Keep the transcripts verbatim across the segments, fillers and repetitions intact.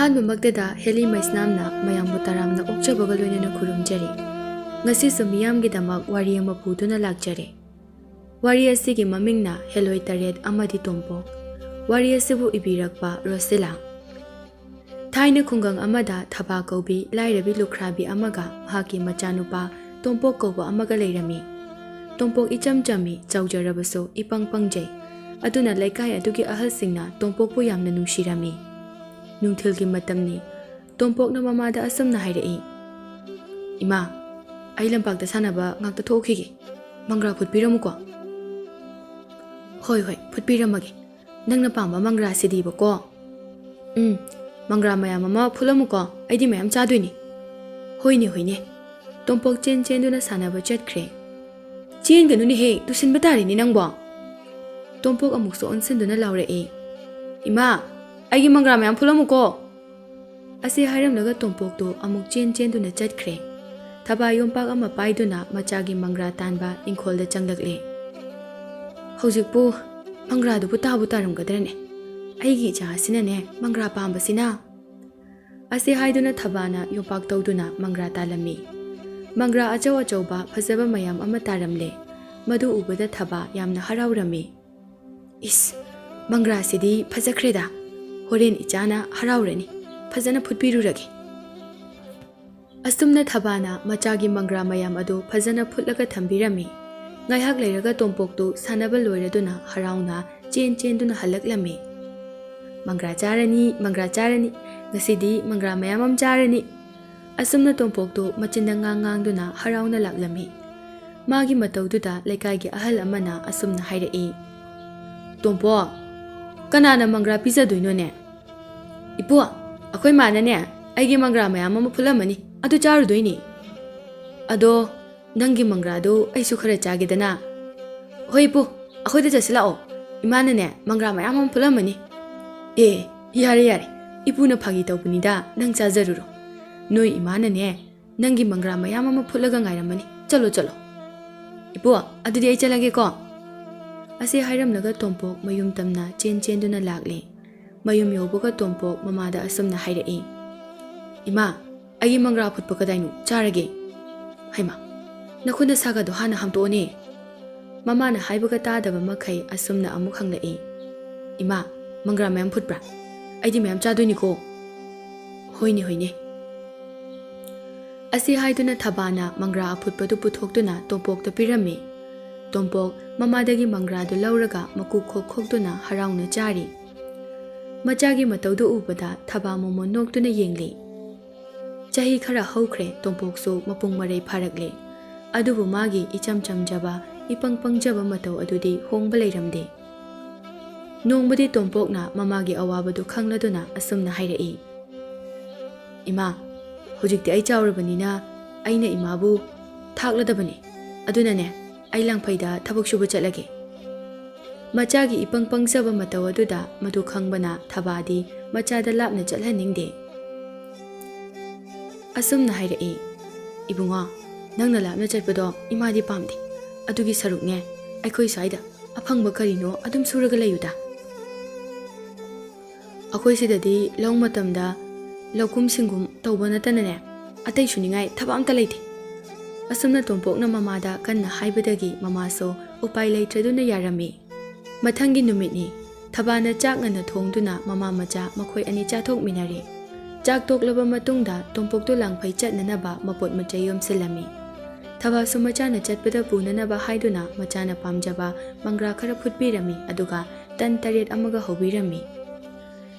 ꯑꯍꯥꯟꯕꯃꯛꯇꯗ heli ꯃꯩꯁꯅꯥꯝꯅ ꯃꯌꯥꯝꯕꯨ ꯇꯔꯥꯝꯅ ꯑꯣꯛꯆꯕꯒ ꯂꯣꯏꯅꯅ ꯈꯨꯔꯨꯝꯖꯔꯤ꯫ ꯉꯁꯤꯁꯨ ꯃꯤꯌꯥꯝꯒꯤꯗꯃꯛ ꯋꯥꯔꯤ ꯑꯃ ꯄꯨꯗꯨꯅ ꯂꯥꯛꯆꯔꯦ꯫ ꯋꯥꯔꯤ ꯑꯁꯤꯒꯤ ꯃꯃꯤꯡꯅ ꯍꯦꯂꯣꯏ ꯇꯔꯦꯠ ꯑꯃꯗꯤ ꯇꯣꯝꯄꯣꯛ꯫ ꯋꯥꯔꯤ ꯑꯁꯤꯕꯨ ꯏꯕꯤꯔꯛꯄ ꯔꯣꯁꯤꯂꯥ꯫ ꯊꯥꯏꯅ ꯈꯨꯡꯒꯪ ꯑꯃꯗ ꯊꯕꯥ ꯀꯧꯕꯤ ꯂꯥꯏꯔꯕꯤ ꯂꯨꯈ꯭ꯔꯥꯕꯤ ꯑꯃꯒ ꯃꯍꯥꯛꯀꯤ ꯃꯆꯥꯅꯨꯄꯥ ꯇꯣꯝꯄꯣꯛ ꯀꯧꯕ ꯑꯃꯒ ꯂꯩꯔꯝꯃꯤ꯫ ꯇꯣꯝꯄꯣꯛ ꯏꯆꯝ ꯆꯝꯃꯤ, ꯆꯥꯎꯖꯔꯕꯁꯨ ꯏꯄꯪ ꯄꯪꯖꯩ꯫ ꯑꯗꯨꯅ ꯂꯩꯀꯥꯏ ꯑꯗꯨꯒꯤ ꯑꯍꯜꯁꯤꯡꯅ ꯇꯣꯝꯄꯣꯛꯄꯨ ꯌꯥꯝꯅ ꯅꯨꯡꯁꯤꯔꯝꯃꯤ꯫ ꯅꯨꯡꯊꯤꯜꯒꯤ ꯃꯇꯝꯅꯤ꯫ ꯇꯣꯝꯄꯣꯛꯅ ꯃꯃꯥꯗ ꯑꯁꯨꯝꯅ ꯍꯥꯏꯔꯛꯏ, "ꯏꯃꯥ, ꯑꯩ ꯂꯝꯄꯥꯛꯇ ꯁꯥꯟꯅꯕ ꯉꯥꯛꯇ ꯊꯣꯛꯈꯤꯒꯦ꯫ ꯃꯪꯒ꯭ꯔꯥ ꯐꯨꯠꯄꯤꯔꯝꯃꯨꯀꯣ꯫" "ꯍꯣꯏ, ꯍꯣꯏ, ꯐꯨꯠꯄꯤꯔꯝꯃꯒꯦ꯫ ꯅꯪꯅ ꯄꯥꯝꯕ ꯃꯪꯒ꯭ꯔꯥꯁꯤꯗꯤꯕꯀꯣ꯫" "ꯎꯝ, ꯃꯪꯒ꯭ꯔꯥ ꯃꯌꯥꯝ ꯑꯃ ꯐꯨꯠꯂꯝꯃꯨꯀꯣ, ꯑꯩꯗꯤ ꯃꯌꯥꯝ ꯆꯥꯗꯣꯏꯅꯤ꯫" "ꯍꯣꯏꯅꯦ, ꯍꯣꯏꯅꯦ꯫" ꯇꯣꯝꯄꯣꯛ ꯆꯦꯟ ꯆꯦꯟꯗꯨꯅ ꯁꯥꯟꯅꯕ ꯆꯠꯈ꯭ꯔꯦ꯫ "ꯆꯦꯟꯒꯅꯨꯅꯦꯍꯦ, ꯇꯨꯁꯤꯟꯕ ꯇꯥꯔꯦꯅꯦ ꯅꯪꯕꯣ!" ꯇꯣꯝꯄꯣꯛ ꯑꯃꯨꯛꯁꯨ ꯑꯣꯟꯁꯤꯟꯗꯨꯅ ꯂꯥꯎꯔꯛꯏ, "ꯏꯃꯥ, ꯑꯩꯒꯤ ꯃꯪꯒ꯭ꯔꯥ ꯃꯌꯥꯝ ꯐꯨꯠꯂꯝꯃꯨꯀꯣ!" ꯑꯁꯤ ꯍꯥꯏꯔꯝꯂꯒ ꯇꯣꯝꯄꯣꯛꯇꯨ ꯑꯃꯨꯛ ꯆꯦꯟ ꯆꯦꯟꯗꯨꯅ ꯆꯠꯈ꯭ꯔꯦ꯫ ꯊꯕꯥ ꯌꯣꯝꯄꯥꯛ ꯑꯃ ꯄꯥꯏꯗꯨꯅ ꯃꯆꯥꯒꯤ ꯃꯪꯒ꯭ꯔꯥ ꯇꯥꯟꯕ ꯏꯪꯈꯣꯜꯗ ꯆꯪꯂꯛꯂꯦ꯫ "ꯍꯧꯖꯤꯛꯄꯨ ꯃꯪꯒ꯭ꯔꯥꯗꯨꯕꯨ ꯇꯥꯕꯨ ꯇꯥꯔꯝꯒꯗ꯭ꯔꯅꯦ? ꯑꯩꯒꯤ ꯏꯆꯥ ꯑꯁꯤꯅꯅꯦ ꯃꯪꯒ꯭ꯔꯥ ꯄꯥꯝꯕꯁꯤꯅ!" ꯑꯁꯤ ꯍꯥꯏꯗꯨꯅ ꯊꯕꯥꯅ ꯌꯣꯝꯄꯥꯛ ꯇꯧꯗꯨꯅ ꯃꯪꯒ꯭ꯔꯥ ꯇꯥꯜꯂꯝꯃꯤ꯫ ꯃꯪꯒ꯭ꯔꯥ ꯑꯆꯧ ꯑꯆꯧꯕ ꯐꯖꯕ ꯃꯌꯥꯝ ꯑꯃ ꯇꯥꯔꯝꯂꯦ꯫ ꯃꯗꯨ ꯎꯕꯗ ꯊꯕꯥ ꯌꯥꯝꯅ ꯍꯔꯥꯎꯔꯝꯃꯤ꯫ "ꯏꯁ, ꯃꯪꯒ꯭ꯔꯥꯁꯤꯗꯤ ꯐꯖꯈ꯭ꯔꯦꯗ꯫ ꯍꯣꯔꯦꯟ ꯏꯆꯥꯅ ꯍꯔꯥꯎꯔꯅꯤ꯫ ꯐꯖꯅ ꯐꯨꯠꯄꯤꯔꯨꯔꯒꯦ꯫" ꯑꯁꯨꯝꯅ ꯊꯕꯥꯅ ꯃꯆꯥꯒꯤ ꯃꯪꯒ꯭ꯔꯥ ꯃꯌꯥꯝ ꯑꯗꯨ ꯐꯖꯅ ꯐꯨꯠꯂꯒ ꯊꯝꯕꯤꯔꯝꯃꯤ꯫ ꯉꯥꯏꯍꯥꯛ ꯂꯩꯔꯒ ꯇꯣꯝꯄꯣꯛꯇꯨ ꯁꯥꯟꯅꯕ ꯂꯣꯏꯔꯗꯨꯅ ꯍꯔꯥꯎꯅ ꯆꯦꯟ ꯆꯦꯟꯗꯨꯅ ꯍꯜꯂꯛꯂꯝꯃꯤ꯫ "ꯃꯪꯒ꯭ꯔꯥ ꯆꯥꯔꯅꯤ, ꯃꯪꯒ꯭ꯔꯥ ꯆꯥꯔꯅꯤ, ꯉꯁꯤꯗꯤ ꯃꯪꯒ꯭ꯔꯥ ꯃꯌꯥꯝ ꯑꯃ ꯆꯥꯔꯅꯤ꯫" ꯑꯁꯨꯝꯅ ꯇꯣꯝꯄꯣꯛꯇꯨ ꯃꯆꯤꯟꯗ ꯉꯥꯡ ꯉꯥꯡꯗꯨꯅ ꯍꯔꯥꯎꯅ ꯂꯥꯛꯂꯝꯃꯤ꯫ ꯃꯥꯒꯤ ꯃꯇꯧꯗꯨꯗ ꯂꯩꯀꯥꯏꯒꯤ ꯑꯍꯜ ꯑꯃꯅ ꯑꯁꯨꯝꯅ ꯍꯥꯏꯔꯛꯏ, "ꯇꯣꯝꯄꯣꯛ, ꯀꯅꯥꯅ ꯃꯪꯒ꯭ꯔꯥ ꯄꯤꯖꯗꯣꯏꯅꯣꯅꯦ?" "ꯏꯄꯨ, ꯑꯩꯈꯣꯏ ꯃꯥꯅꯅꯦ ꯑꯩꯒꯤ ꯃꯪꯒ꯭ꯔꯥ ꯃꯌꯥꯝ ꯑꯃ ꯐꯨꯠꯂꯝꯃꯅꯤ, ꯑꯗꯨ ꯆꯥꯔꯨꯗꯣꯏꯅꯤ꯫" "ꯑꯗꯣ ꯅꯪꯒꯤ ꯃꯪꯒ꯭ꯔꯥꯗꯨ ꯑꯩꯁꯨ ꯈꯔ ꯆꯥꯒꯦꯗꯅ?" "ꯍꯣꯏ ꯏꯄꯨ, ꯑꯩꯈꯣꯏꯗ ꯆꯠꯁꯤ ꯂꯥꯛꯑꯣ꯫ ꯏꯃꯥꯅꯅꯦ ꯃꯪꯒ꯭ꯔꯥ ꯃꯌꯥꯝ ꯑꯃ ꯐꯨꯠꯂꯝꯃꯅꯤ꯫" "ꯑꯦ, ꯌꯥꯔꯦ ꯌꯥꯔꯦ, ꯏꯄꯨꯅ ꯐꯥꯒꯤ ꯇꯧꯕꯅꯤꯗ, ꯅꯪ ꯆꯥꯖꯔꯨꯔꯣ꯫ ꯅꯣꯏ ꯏꯃꯥꯅꯅꯦ ꯅꯪꯒꯤ ꯃꯪꯒ꯭ꯔꯥ ꯃꯌꯥꯝ ꯑꯃ ꯐꯨꯠꯂꯒ ꯉꯥꯏꯔꯝꯃꯅꯤ꯫ ꯆꯠꯂꯣ, ꯆꯠꯂꯣ꯫ ꯏꯄꯨ, ꯑꯗꯨꯗꯤ ꯑꯩ ꯆꯠꯂꯒꯦꯀꯣ꯫" ꯑꯁꯤ ꯍꯥꯏꯔꯝꯂꯒ ꯇꯣꯝꯄꯣꯛ ꯃꯌꯨꯝ ꯇꯝꯅ ꯆꯦꯟ ꯆꯦꯟꯗꯨꯅ ꯂꯥꯛꯂꯦ꯫ ꯃꯌꯨꯝ ꯌꯧꯕꯒ ꯇꯣꯝꯄꯣꯛ ꯃꯃꯥꯗ ꯑꯁꯨꯝꯅ ꯍꯥꯏꯔꯛꯏ, "ꯏꯃꯥ, ꯑꯩꯒꯤ ꯃꯪꯒ꯭ꯔꯥ ꯑꯐꯨꯠꯄ ꯀꯗꯥꯏꯅꯣ? ꯆꯥꯔꯒꯦ꯫" "ꯍꯩꯃꯥ, ꯅꯈꯨꯠ ꯅꯁꯥꯒꯗꯣ ꯍꯥꯟꯅ ꯍꯥꯝꯇꯣꯛꯑꯣꯅꯦ꯫" ꯃꯃꯥꯅ ꯍꯥꯏꯕꯒ ꯇꯥꯗꯕ ꯃꯈꯩ ꯑꯁꯨꯝꯅ ꯑꯃꯨꯛ ꯍꯪꯂꯛꯏ, "ꯏꯃꯥ, ꯃꯪꯒ꯭ꯔꯥ ꯃꯌꯥꯝ ꯐꯨꯠꯄ꯭ꯔꯥ? ꯑꯩꯗꯤ ꯃꯌꯥꯝ ꯆꯥꯗꯣꯏꯅꯤꯀꯣ꯫" "ꯍꯣꯏꯅꯦ, ꯍꯣꯏꯅꯦ꯫" ꯑꯁꯤ ꯍꯥꯏꯗꯨꯅ ꯊꯕꯥꯅ ꯃꯪꯒ꯭ꯔꯥ ꯑꯐꯨꯠꯄꯗꯨ ꯄꯨꯊꯣꯛꯇꯨꯅ ꯇꯣꯝꯄꯣꯛꯇ ꯄꯤꯔꯝꯃꯤ꯫ ꯇꯣꯝꯄꯣꯛ ꯃꯃꯥꯗꯒꯤ ꯃꯪꯒ꯭ꯔꯥꯗꯨ ꯂꯧꯔꯒ ꯃꯀꯨ ꯈꯣꯛ ꯈꯣꯛꯇꯨꯅ ꯍꯔꯥꯎꯅ ꯆꯥꯔꯤ꯫ ꯃꯆꯥꯒꯤ ꯃꯇꯧꯗꯨ ꯎꯕꯗ ꯊꯕꯥ ꯃꯣꯃꯣꯟ ꯅꯣꯛꯇꯨꯅ ꯌꯦꯡꯂꯤ꯫ ꯆꯍꯤ ꯈꯔ ꯍꯧꯈ꯭ꯔꯦ, ꯇꯣꯝꯄꯣꯛꯁꯨ ꯃꯄꯨꯡ ꯃꯔꯩ ꯐꯥꯔꯛꯂꯦ꯫ ꯑꯗꯨꯕꯨ ꯃꯥꯒꯤ ꯏꯆꯝ ꯆꯝꯖꯕ, ꯏꯄꯪ ꯄꯪꯖꯕ ꯃꯇꯧ ꯑꯗꯨꯗꯤ ꯍꯣꯡꯕ ꯂꯩꯔꯝꯗꯦ꯫ ꯅꯣꯡꯃꯗꯤ ꯇꯣꯝꯄꯣꯛꯅ ꯃꯃꯥꯒꯤ ꯑꯋꯥꯕꯗꯨ ꯈꯪꯂꯗꯨꯅ ꯑꯁꯨꯝꯅ ꯍꯥꯏꯔꯛꯏ, "ꯏꯃꯥ, ꯍꯧꯖꯤꯛꯇꯤ ꯑꯩ ꯆꯥꯎꯔꯕꯅꯤꯅ ꯑꯩꯅ ꯏꯃꯥꯕꯨ ꯊꯥꯛꯂꯗꯕꯅꯤ꯫ ꯑꯗꯨꯅꯅꯦ, ꯑꯩ ꯂꯥꯡꯐꯩꯗ ꯊꯕꯛ ꯁꯨꯕ ꯆꯠꯂꯒꯦ꯫" ꯃꯆꯥꯒꯤ ꯏꯄꯪ ꯄꯪꯖꯕ ꯃꯇꯧ ꯑꯗꯨꯗ ꯃꯗꯨ ꯈꯪꯕꯅ ꯊꯕꯥꯗꯤ ꯃꯆꯥꯗ ꯂꯥꯞꯅ ꯆꯠꯍꯟꯅꯤꯡꯗꯦ꯫ ꯑꯁꯨꯝꯅ ꯍꯥꯏꯔꯛꯏ, "ꯏꯕꯨꯡꯉꯣ, ꯅꯪꯅ ꯂꯥꯞꯅ ꯆꯠꯄꯗꯣ ꯏꯃꯥꯗꯤ ꯄꯥꯝꯗꯦ꯫ ꯑꯗꯨꯒꯤ ꯁꯔꯨꯛꯅꯦ, ꯑꯩꯈꯣꯏ ꯁ꯭ꯋꯥꯏꯗ ꯑꯐꯪꯕ ꯀꯔꯤꯅꯣ ꯑꯗꯨꯝ ꯁꯨꯔꯒ ꯂꯩꯌꯨꯗ꯫ ꯑꯩꯈꯣꯏ ꯁꯤꯗꯗꯤ ꯂꯧ ꯃꯇꯝꯗ ꯂꯧꯀꯨꯝ ꯁꯤꯡꯒꯨꯝ ꯇꯧꯕ ꯅꯠꯇꯅꯅꯦ, ꯑꯇꯩ ꯁꯨꯅꯤꯡꯉꯥꯏ ꯊꯕꯛ ꯑꯝꯇ ꯂꯩꯇꯦ꯫" ꯑꯁꯨꯝꯅ ꯇꯣꯝꯄꯣꯛꯅ ꯃꯃꯥꯗ ꯀꯟꯅ ꯍꯥꯏꯕꯗꯒꯤ ꯃꯃꯥꯁꯨ ꯎꯄꯥꯏ ꯂꯩꯇ꯭ꯔꯗꯨꯅ ꯌꯥꯔꯝꯃꯤ꯫ ꯃꯊꯪꯒꯤ ꯅꯨꯃꯤꯠꯅꯤ꯫ ꯊꯕꯥꯅ ꯆꯥꯛ ꯉꯟꯅ ꯊꯣꯡꯗꯨꯅ ꯃꯃꯥ ꯃꯆꯥ ꯃꯈꯣꯏ ꯑꯅꯤ ꯆꯥꯊꯣꯛꯃꯤꯟꯅꯔꯦ꯫ ꯆꯥꯛ ꯇꯣꯛꯂꯕ ꯃꯇꯨꯡꯗ ꯇꯣꯝꯄꯣꯛꯇꯨ ꯂꯥꯡꯐꯩ ꯆꯠꯅꯅꯕ ꯃꯄꯣꯠ ꯃꯆꯩ ꯌꯣꯝꯁꯤꯜꯂꯝꯃꯤ꯫ ꯊꯕꯥꯁꯨ ꯃꯆꯥꯅ ꯆꯠꯄꯗ ꯄꯨꯅꯅꯕ ꯍꯥꯏꯗꯨꯅ ꯃꯆꯥꯅ ꯄꯥꯝꯖꯕ ꯃꯪꯒ꯭ꯔꯥ ꯈꯔ ꯐꯨꯠꯄꯤꯔꯝꯃꯤ, ꯑꯗꯨꯒ ꯇꯟ ꯇꯔꯦꯠ ꯑꯃꯒ ꯍꯧꯕꯤꯔꯝꯃꯤ꯫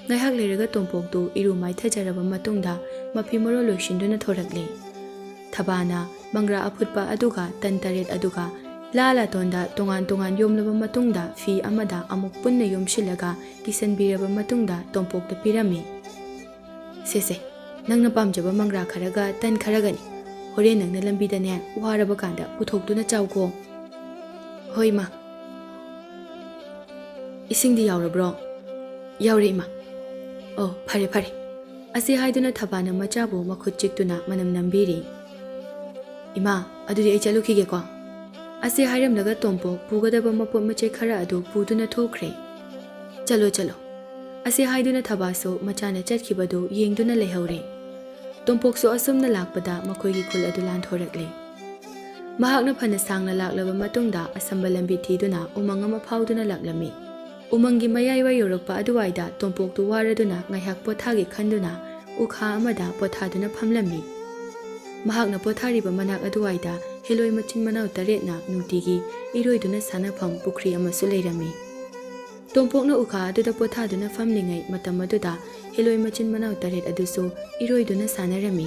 ꯉꯥꯏꯍꯥꯛ ꯂꯩꯔꯒ ꯇꯣꯝꯄꯣꯛꯇꯨ ꯏꯔꯨ ꯃꯥꯏꯊꯖꯔꯕ ꯃꯇꯨꯡꯗ ꯃꯐꯤ ꯃꯔꯣꯜ ꯂꯣꯏꯁꯤꯟꯗꯨꯅ ꯊꯣꯔꯛꯂꯦ꯫ ꯊꯕꯥꯅ ꯃꯪꯒ꯭ꯔꯥ ꯑꯐꯨꯠꯄ ꯑꯗꯨꯒ ꯇꯟ ꯇꯔꯦꯠ ꯑꯗꯨꯒ ꯂꯥ ꯂꯥꯇꯣꯟꯗ ꯇꯣꯉꯥꯟ ꯇꯣꯉꯥꯟ ꯌꯣꯝꯂꯕ ꯃꯇꯨꯡꯗ ꯐꯤ ꯑꯃꯗ ꯑꯃꯨꯛ ꯄꯨꯟꯅ ꯌꯣꯝꯁꯤꯜꯂꯒ ꯀꯤꯁꯟꯕꯤꯔꯕ ꯃꯇꯨꯡꯗ ꯇꯣꯝꯄꯣꯛꯇ ꯄꯤꯔꯝꯃꯤ꯫ "ꯁꯦ ꯁꯦ, ꯅꯪꯅ ꯄꯥꯝꯖꯕ ꯃꯪꯒ꯭ꯔꯥ ꯈꯔꯒ ꯇꯟ ꯈꯔꯒꯅꯤ꯫ ꯍꯣꯔꯦꯟ ꯅꯪꯅ ꯂꯝꯕꯤꯗꯅꯦ ꯋꯥꯔꯕ ꯀꯥꯟꯗ ꯄꯨꯊꯣꯛꯇꯨꯅ ꯆꯥꯎꯀꯣ꯫" "ꯍꯣꯏ, ꯏꯃꯥ꯫" "ꯏꯁꯤꯡꯗꯤ ꯌꯥꯎꯔꯕ꯭ꯔꯣ?" "ꯌꯥꯎꯔꯦ, ꯏꯃꯥ꯫" "ꯑꯣ, ꯐꯔꯦ, ꯐꯔꯦ꯫" ꯑꯁꯤ ꯍꯥꯏꯗꯨꯅ ꯊꯕꯥꯅ ꯃꯆꯥꯕꯨ ꯃꯈꯨꯠ ꯆꯤꯛꯇꯨꯅ ꯃꯅꯝ ꯅꯝꯕꯤꯔꯤ꯫ "ꯏꯃꯥ, ꯑꯗꯨꯗꯤ ꯑꯩ ꯆꯠꯂꯨꯈꯤꯒꯦꯀꯣ꯫" ꯑꯁꯤ ꯍꯥꯏꯔꯝꯂꯒ ꯇꯣꯝꯄꯣꯛ ꯄꯨꯒꯗꯕ ꯃꯄꯣꯠ ꯃꯆꯩ ꯈꯔ ꯑꯗꯨ ꯄꯨꯗꯨꯅ ꯊꯣꯛꯈ꯭ꯔꯦ꯫ "ꯆꯠꯂꯣ, ꯆꯠꯂꯣ꯫ ꯑꯁꯤ ꯍꯥꯏꯗꯨꯅ ꯊꯕꯥꯁꯨ ꯃꯆꯥꯅ ꯆꯠꯈꯤꯕꯗꯨ ꯌꯦꯡꯗꯨꯅ ꯂꯩꯍꯧꯔꯦ꯫ ꯇꯣꯝꯄꯣꯛꯁꯨ ꯑꯁꯨꯝꯅ ꯂꯥꯛꯄꯗ ꯃꯈꯣꯏꯒꯤ ꯈꯨꯜ ꯑꯗꯨ ꯂꯥꯟꯊꯣꯔꯛꯂꯦ꯫ ꯃꯍꯥꯛꯅ ꯐꯅ ꯁꯥꯡꯅ ꯂꯥꯛꯂꯕ ꯃꯇꯨꯡꯗ ꯑꯁꯝꯕ ꯂꯝꯕꯤ ꯊꯤꯗꯨꯅ ꯎꯃꯪ ꯑꯃ ꯐꯥꯎꯗꯨꯅ ꯂꯥꯛꯂꯝꯃꯤ꯫ ꯎꯃꯪꯒꯤ ꯃꯌꯥꯏꯋꯥꯏ ꯌꯧꯔꯛꯄ ꯑꯗꯨꯋꯥꯏꯗ ꯇꯣꯝꯄꯣꯛꯇꯨ ꯋꯥꯔꯗꯨꯅ ꯉꯥꯏꯍꯥꯛ ꯄꯣꯊꯥꯒꯦ ꯈꯟꯗꯨꯅ ꯎꯈꯥ ꯑꯃꯗ ꯄꯣꯊꯥꯗꯨꯅ ꯐꯝꯂꯝꯃꯤ꯫ ꯃꯍꯥꯛꯅ ꯄꯣꯊꯥꯔꯤꯕ ꯃꯅꯥꯛ ꯑꯗꯨꯋꯥꯏꯗ ꯍꯦꯂꯣꯏ ꯃꯆꯤꯟ ꯃꯅꯥꯎ ꯇꯔꯦꯠꯅ ꯅꯨꯡꯇꯤꯒꯤ ꯏꯔꯣꯏꯗꯨꯅ ꯁꯥꯟꯅꯐꯝ ꯄꯨꯈ꯭ꯔꯤ ꯑꯃꯁꯨ ꯂꯩꯔꯝꯃꯤ꯫ ꯇꯣꯝꯄꯣꯛꯅ ꯎꯈꯥ ꯑꯗꯨꯗ ꯄꯣꯊꯥꯗꯨꯅ ꯐꯝꯂꯤꯉꯩ ꯃꯇꯝ ꯑꯗꯨꯗ ꯍꯦꯂꯣꯏ ꯃꯆꯤꯟ ꯃꯅꯥꯎ ꯇꯔꯦꯠ ꯑꯗꯨꯁꯨ ꯏꯔꯣꯏꯗꯨꯅ ꯁꯥꯟꯅꯔꯝꯃꯤ꯫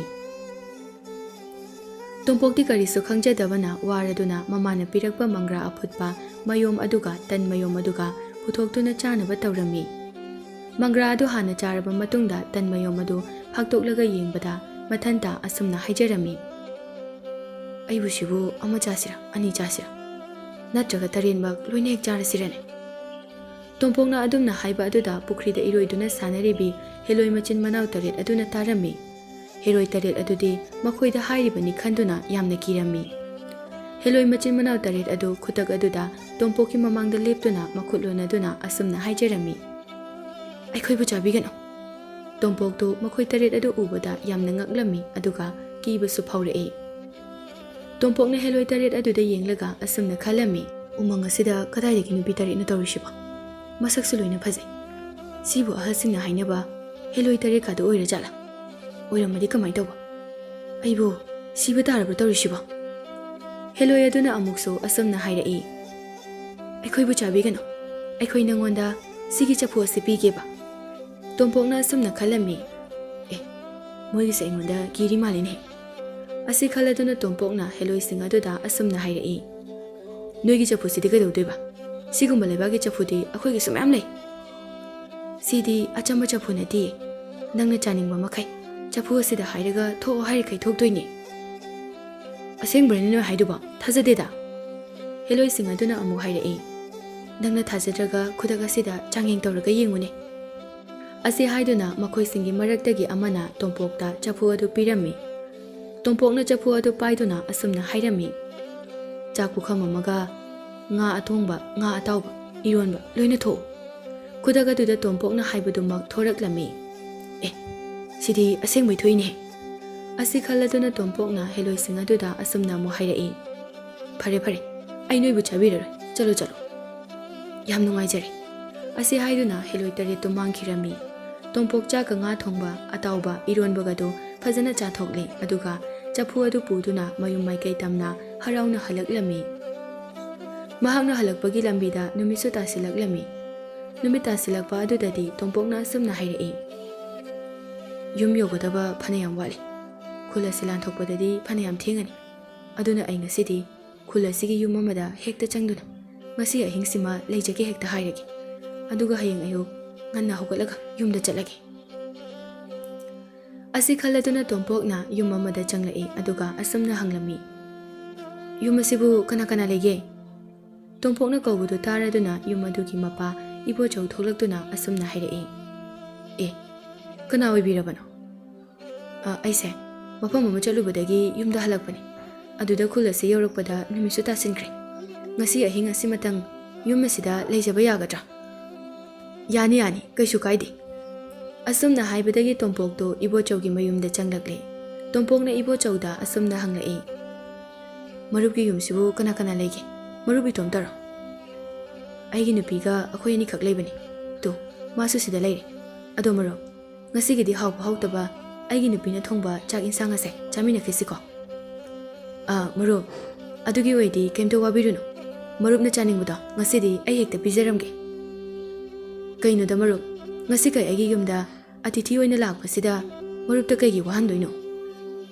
ꯇꯣꯝꯄꯣꯛꯇꯤ ꯀꯔꯤꯁꯨ ꯈꯪꯖꯗꯕꯅ ꯋꯥꯔꯗꯨꯅ ꯃꯃꯥꯅ ꯄꯤꯔꯛꯄ ꯃꯪꯒ꯭ꯔꯥ ꯑꯐꯨꯠꯄ ꯃꯌꯣꯝ ꯑꯗꯨꯒ ꯇꯟ ꯃꯌꯣꯝ ꯑꯗꯨꯒ ꯄꯨꯊꯣꯛꯇꯨꯅ ꯆꯥꯅꯕ ꯇꯧꯔꯝꯃꯤ꯫ ꯃꯪꯒ꯭ꯔꯥ ꯑꯗꯨ ꯍꯥꯟꯅ ꯆꯥꯔꯕ ꯃꯇꯨꯡꯗ ꯇꯟ ꯃꯌꯣꯝ ꯑꯗꯨ ꯐꯥꯛꯇꯣꯛꯂꯒ ꯌꯦꯡꯕꯗ ꯃꯊꯟꯇ ꯑꯁꯨꯝꯅ ꯍꯥꯏꯖꯔꯝꯃꯤ, "ꯑꯩꯕꯨ ꯁꯤꯕꯨ ꯑꯃ ꯆꯥꯁꯤꯔꯥ, ꯑꯅꯤ ꯆꯥꯁꯤꯔꯥ, ꯅꯠꯇ꯭ꯔꯒ ꯇꯔꯦꯠꯃꯛ ꯂꯣꯏꯅ ꯍꯦꯛ ꯆꯥꯔꯁꯤꯔꯅꯦ?" ꯇꯣꯝꯄꯣꯛꯅ ꯑꯗꯨꯝꯅ ꯍꯥꯏꯕ ꯑꯗꯨꯗ ꯄꯨꯈ꯭ꯔꯤꯗ ꯏꯔꯣꯏꯗꯨꯅ ꯁꯥꯟꯅꯔꯤꯕꯤ ꯍꯦꯂꯣꯏ ꯃꯆꯤꯟ ꯃꯅꯥꯎ ꯇꯔꯦꯠ ꯑꯗꯨꯅ ꯇꯥꯔꯝꯃꯤ꯫ ꯍꯦꯂꯣꯏ ꯇꯔꯦꯠ ꯑꯗꯨꯗꯤ ꯃꯈꯣꯏꯗ ꯍꯥꯏꯔꯤꯕꯅꯤ ꯈꯟꯗꯨꯅ ꯌꯥꯝꯅ ꯀꯤꯔꯝꯃꯤ꯫ ꯍꯦꯂꯣꯏ ꯃꯆꯤꯟ ꯃꯅꯥꯎ ꯇꯔꯦꯠ ꯑꯗꯨ ꯈꯨꯇꯛ ꯑꯗꯨꯗ ꯇꯣꯝꯄꯣꯛꯀꯤ ꯃꯃꯥꯡꯗ ꯂꯦꯞꯇꯨꯅ ꯃꯈꯨꯠ ꯂꯣꯟꯅꯗꯨꯅ ꯑꯁꯨꯝꯅ ꯍꯥꯏꯖꯔꯝꯃꯤ, "ꯑꯩꯈꯣꯏꯕꯨ ꯆꯥꯕꯤꯒꯅꯨ!" ꯇꯣꯝꯄꯣꯛꯇꯨ ꯃꯈꯣꯏ ꯇꯔꯦꯠ ꯑꯗꯨ ꯎꯕꯗ ꯌꯥꯝꯅ ꯉꯛꯂꯝꯃꯤ, ꯑꯗꯨꯒ ꯀꯤꯕꯁꯨ ꯐꯥꯎꯔꯛꯏ꯫ ꯇꯣꯝꯄꯣꯛꯅ ꯍꯦꯂꯣꯏ ꯇꯔꯦꯠ ꯑꯗꯨꯗ ꯌꯦꯡꯂꯒ ꯑꯁꯨꯝꯅ ꯈꯜꯂꯝꯃꯤ, "ꯎꯃꯪ ꯑꯁꯤꯗ ꯀꯗꯥꯏꯗꯒꯤ ꯅꯨꯄꯤ ꯇꯔꯦꯠꯅ ꯇꯧꯔꯤꯁꯤꯕꯣ? ꯃꯁꯛꯁꯨ ꯂꯣꯏꯅ ꯐꯖꯩ꯫ ꯁꯤꯕꯨ ꯑꯍꯜꯁꯤꯡꯅ ꯍꯥꯏꯅꯕ ꯍꯦꯂꯣꯏ ꯇꯔꯦꯠ ꯀꯥꯗꯨ ꯑꯣꯏꯔ ꯖꯥꯠꯂꯥ? ꯑꯣꯏꯔꯝꯃꯗꯤ ꯀꯃꯥꯏꯅ ꯇꯧꯕ? ꯑꯩꯕꯨ ꯁꯤꯕ ꯇꯥꯔꯕ꯭ꯔꯥ ꯇꯧꯔꯤꯁꯤꯕꯣ?" ꯍꯦꯂꯣꯏ ꯑꯗꯨꯅ ꯑꯃꯨꯛꯁꯨ ꯑꯁꯨꯝꯅ ꯍꯥꯏꯔꯛꯏ, "ꯑꯩꯈꯣꯏꯕꯨ ꯆꯥꯕꯤꯒꯅꯨ꯫ ꯑꯩꯈꯣꯏ ꯅꯉꯣꯟꯗ ꯁꯤꯒꯤ ꯆꯐꯨ ꯑꯁꯤ ꯄꯤꯒꯦꯕ꯫" ꯇꯣꯝꯄꯣꯛꯅ ꯑꯁꯨꯝꯅ ꯈꯜꯂꯝꯃꯤ, "ꯑꯦ, ꯃꯣꯏꯒꯤꯁꯦ ꯑꯩꯉꯣꯟꯗ ꯀꯤꯔꯤ ꯃꯥꯜꯂꯤꯅꯦ꯫" ꯑꯁꯤ ꯈꯜꯂꯗꯨꯅ ꯇꯣꯝꯄꯣꯛꯅ ꯍꯦꯂꯣꯏꯁꯤꯡ ꯑꯗꯨꯗ ꯑꯁꯨꯝꯅ ꯍꯥꯏꯔꯛꯏ, "ꯅꯣꯏꯒꯤ ꯆꯐꯨꯁꯤꯗꯤ ꯀꯩꯗꯧꯗꯣꯏꯕ? ꯁꯤꯒꯨꯝꯕ ꯂꯩꯕꯥꯛꯀꯤ ꯆꯐꯨꯗꯤ ꯑꯩꯈꯣꯏꯒꯤꯁꯨ ꯃꯌꯥꯝ ꯂꯩ꯫ ꯁꯤꯗꯤ ꯑꯆꯝꯕ ꯆꯐꯨ ꯅꯠꯇꯤꯌꯦ꯫ ꯅꯪꯅ ꯆꯥꯅꯤꯡꯕ ꯃꯈꯩ ꯆꯐꯨ ꯑꯁꯤꯗ ꯍꯥꯏꯔꯒ ꯊꯣꯛꯑꯣ ꯍꯥꯏꯔꯤꯈꯩ ꯊꯣꯛꯇꯣꯏꯅꯦ꯫" "ꯑꯁꯦꯡꯕ꯭ꯔꯅꯦ ꯅꯣꯏ ꯍꯥꯏꯗꯨꯕꯣ? ꯊꯥꯖꯗꯦꯗ꯫" ꯍꯦꯂꯣꯏꯁꯤꯡ ꯑꯗꯨꯅ ꯑꯃꯨꯛ ꯍꯥꯏꯔꯛꯏ, "ꯅꯪꯅ ꯊꯥꯖꯗ꯭ꯔꯒ ꯈꯨꯗꯛ ꯑꯁꯤꯗ ꯆꯥꯡꯌꯦꯡ ꯇꯧꯔꯒ ꯌꯦꯡꯉꯨꯅꯦ꯫" ꯑꯁꯤ ꯍꯥꯏꯗꯨꯅ ꯃꯈꯣꯏꯁꯤꯡꯒꯤ ꯃꯔꯛꯇꯒꯤ ꯑꯃꯅ ꯇꯣꯝꯄꯣꯛꯇ ꯆꯐꯨ ꯑꯗꯨ ꯄꯤꯔꯝꯃꯤ꯫ ꯇꯣꯝꯄꯣꯛꯅ ꯆꯐꯨ ꯑꯗꯨ ꯄꯥꯏꯗꯨꯅ ꯑꯁꯨꯝꯅ ꯍꯥꯏꯔꯝꯃꯤ, "ꯆꯥꯛ ꯄꯨꯈꯝ ꯑꯃꯒ ꯉꯥ ꯑꯊꯣꯡꯕ, ꯉꯥ ꯑꯇꯥꯎꯕ, ꯏꯔꯣꯟꯕ ꯂꯣꯏꯅ ꯊꯣꯛꯎ꯫ ꯈꯨꯗꯛ ꯑꯗꯨꯗ ꯇꯣꯝꯄꯣꯛꯅ ꯍꯥꯏꯕꯗꯨꯃꯛ ꯊꯣꯔꯛꯂꯝꯃꯤ꯫ "ꯑꯦ, ꯁꯤꯗꯤ ꯑꯁꯦꯡꯕꯩ ꯊꯣꯛꯏꯅꯦ!" ꯑꯁꯤ ꯈꯜꯂꯗꯨꯅ ꯇꯣꯝꯄꯣꯛꯅ ꯍꯦꯂꯣꯏꯁꯤꯡ ꯑꯗꯨꯗ ꯑꯁꯨꯝꯅ ꯑꯃꯨꯛ ꯍꯥꯏꯔꯛꯏ, "ꯐꯔꯦ ꯐꯔꯦ, ꯑꯩ ꯅꯣꯏꯕꯨ ꯆꯥꯕꯤꯔꯔꯣꯏ, ꯆꯠꯂꯣ ꯆꯠꯂꯣ꯫ ꯌꯥꯝ ꯅꯨꯡꯉꯥꯏꯖꯔꯦ"꯫ ꯑꯁꯤ ꯍꯥꯏꯗꯨꯅ ꯍꯦꯂꯣꯏ ꯇꯔꯦꯠꯇꯨ ꯃꯥꯡꯈꯤꯔꯝꯃꯤ꯫ ꯇꯣꯝꯄꯣꯛ ꯆꯥꯛꯀ ꯉꯥ ꯊꯣꯡꯕ, ꯑꯇꯥꯎꯕ, ꯏꯔꯣꯟꯕꯒꯗꯨ ꯐꯖꯅ ꯆꯥꯊꯣꯛꯂꯦ, ꯑꯗꯨꯒ ꯆꯐꯨ ꯑꯗꯨ ꯄꯨꯗꯨꯅ ꯃꯌꯨꯝ ꯃꯥꯏꯀꯩ ꯇꯝꯅ ꯍꯔꯥꯎꯅ ꯍꯜꯂꯛꯂꯝꯃꯤ꯫ ꯃꯍꯥꯛꯅ ꯍꯜꯂꯛꯄꯒꯤ ꯂꯝꯕꯤꯗ ꯅꯨꯃꯤꯠꯁꯨ ꯇꯥꯁꯤꯜꯂꯛꯂꯝꯃꯤ꯫ ꯅꯨꯃꯤꯠ ꯇꯥꯁꯤꯜꯂꯛꯄ ꯑꯗꯨꯗꯗꯤ ꯇꯣꯝꯄꯣꯛꯅ ꯑꯁꯨꯝꯅ ꯍꯥꯏꯔꯛꯏ, "ꯌꯨꯝ ꯌꯧꯒꯗꯕ ꯐꯅꯌꯥꯝ ꯋꯥꯠꯂꯤ꯫ ꯈꯨꯜ ꯑꯁꯤ ꯂꯥꯟꯊꯣꯛꯄꯗꯗꯤ ꯐꯅꯌꯥꯝ ꯊꯦꯡꯉꯅꯤ꯫ ꯑꯗꯨꯅ ꯑꯩ ꯉꯁꯤꯗꯤ ꯈꯨꯜ ꯑꯁꯤꯒꯤ ꯌꯨꯝ ꯑꯃꯗ ꯍꯦꯛꯇ ꯆꯪꯗꯨꯅ ꯉꯁꯤ ꯑꯍꯤꯡꯁꯤꯃ ꯂꯩꯖꯒꯦ ꯍꯦꯛꯇ ꯍꯥꯏꯔꯒꯦ꯫ ꯑꯗꯨꯒ ꯍꯌꯦꯡ ꯑꯌꯨꯛ ꯉꯟꯅ ꯍꯧꯒꯠꯂꯒ ꯌꯨꯝꯗ ꯆꯠꯂꯒꯦ"꯫ ꯑꯁꯤ ꯈꯜꯂꯗꯨꯅ ꯇꯣꯝꯄꯣꯛꯅ ꯌꯨꯝ ꯑꯃꯗ ꯆꯪꯂꯛꯏ, ꯑꯗꯨꯒ ꯑꯁꯨꯝꯅ ꯍꯪꯂꯝꯃꯤ, "ꯌꯨꯝ ꯑꯁꯤꯕꯨ ꯀꯅꯥ ꯀꯅꯥ ꯂꯩꯒꯦ?" ꯇꯣꯝꯄꯣꯛꯅ ꯀꯧꯕꯗꯨ ꯇꯥꯔꯗꯨꯅ ꯌꯨꯝ ꯑꯗꯨꯒꯤ ꯃꯄꯥ ꯏꯕꯣꯆꯧ ꯊꯣꯛꯂꯛꯇꯨꯅ ꯑꯁꯨꯝꯅ ꯍꯥꯏꯔꯛꯏ, "ꯑꯦ, ꯀꯅꯥ ꯑꯣꯏꯕꯤꯔꯕꯅꯣ?" "ꯑ, ꯑꯩꯁꯦ ꯃꯐꯝ ꯑꯃ ꯆꯠꯂꯨꯕꯗꯒꯤ ꯌꯨꯝꯗ ꯍꯜꯂꯛꯄꯅꯤ꯫ ꯑꯗꯨꯗ ꯈꯨꯜ ꯑꯁꯤ ꯌꯧꯔꯛꯄꯗ ꯅꯨꯃꯤꯠꯁꯨ ꯇꯥꯁꯤꯟꯈ꯭ꯔꯦ꯫ ꯉꯁꯤ ꯑꯍꯤꯡ ꯑꯁꯤꯃꯇꯪ ꯌꯨꯝ ꯑꯁꯤꯗ ꯂꯩꯖꯕ ꯌꯥꯒꯗ꯭ꯔꯥ?" "ꯌꯥꯅꯤ, ꯌꯥꯅꯤ, ꯀꯩꯁꯨ ꯀꯥꯏꯗꯦ"꯫ ꯑꯁꯨꯝꯅ ꯍꯥꯏꯕꯗꯒꯤ ꯇꯣꯝꯄꯣꯛꯇꯨ ꯏꯕꯣꯆꯧꯒꯤ ꯃꯌꯨꯝꯗ ꯆꯪꯂꯛꯂꯦ꯫ ꯇꯣꯝꯄꯣꯛꯅ ꯏꯕꯣꯆꯧꯗ ꯑꯁꯨꯝꯅ ꯍꯪꯂꯛꯏ, "ꯃꯔꯨꯞꯀꯤ ꯌꯨꯝꯁꯤꯕꯨ ꯀꯅꯥ ꯀꯅꯥ ꯂꯩꯒꯦ? ꯃꯔꯨꯞ ꯏꯇꯣꯝꯇꯔꯣ?" "ꯑꯩꯒꯤ ꯅꯨꯄꯤꯒ ꯑꯩꯈꯣꯏ ꯑꯅꯤꯈꯛ ꯂꯩꯕꯅꯤ꯫ ꯇꯨ, ꯃꯥꯁꯨ ꯁꯤꯗ ꯂꯩꯔꯦ꯫ ꯑꯗꯣ ꯃꯔꯨꯞ, ꯉꯁꯤꯒꯤꯗꯤ ꯍꯥꯎꯕ ꯍꯥꯎꯇꯕ ꯑꯩꯒꯤ ꯅꯨꯄꯤꯅ ꯊꯣꯡꯕ ꯆꯥꯛ ꯏꯟꯁꯥꯡ ꯑꯁꯦ ꯆꯥꯃꯤꯟꯅꯈꯤꯁꯤꯀꯣ"꯫ "ꯑ, ꯃꯔꯨꯞ, ꯑꯗꯨꯒꯤ ꯑꯣꯏꯗꯤ ꯀꯩꯝꯇ ꯋꯥꯕꯤꯔꯨꯅꯨ꯫ ꯃꯔꯨꯞꯅ ꯆꯥꯅꯤꯡꯕꯗꯣ ꯉꯁꯤꯗꯤ ꯑꯩ ꯍꯦꯛꯇ ꯄꯤꯖꯔꯝꯒꯦ"꯫ "ꯀꯩꯅꯣꯗ ꯃꯔꯨꯞ, ꯉꯁꯤ ꯀꯩ ꯑꯩꯒꯤ ꯌꯨꯝꯗ ꯑꯇꯤꯊꯤ ꯑꯣꯏꯅ ꯂꯥꯛꯄꯁꯤꯗ ꯃꯔꯨꯞꯇ ꯀꯩꯒꯤ ꯋꯥꯍꯟꯗꯣꯏꯅꯣ?"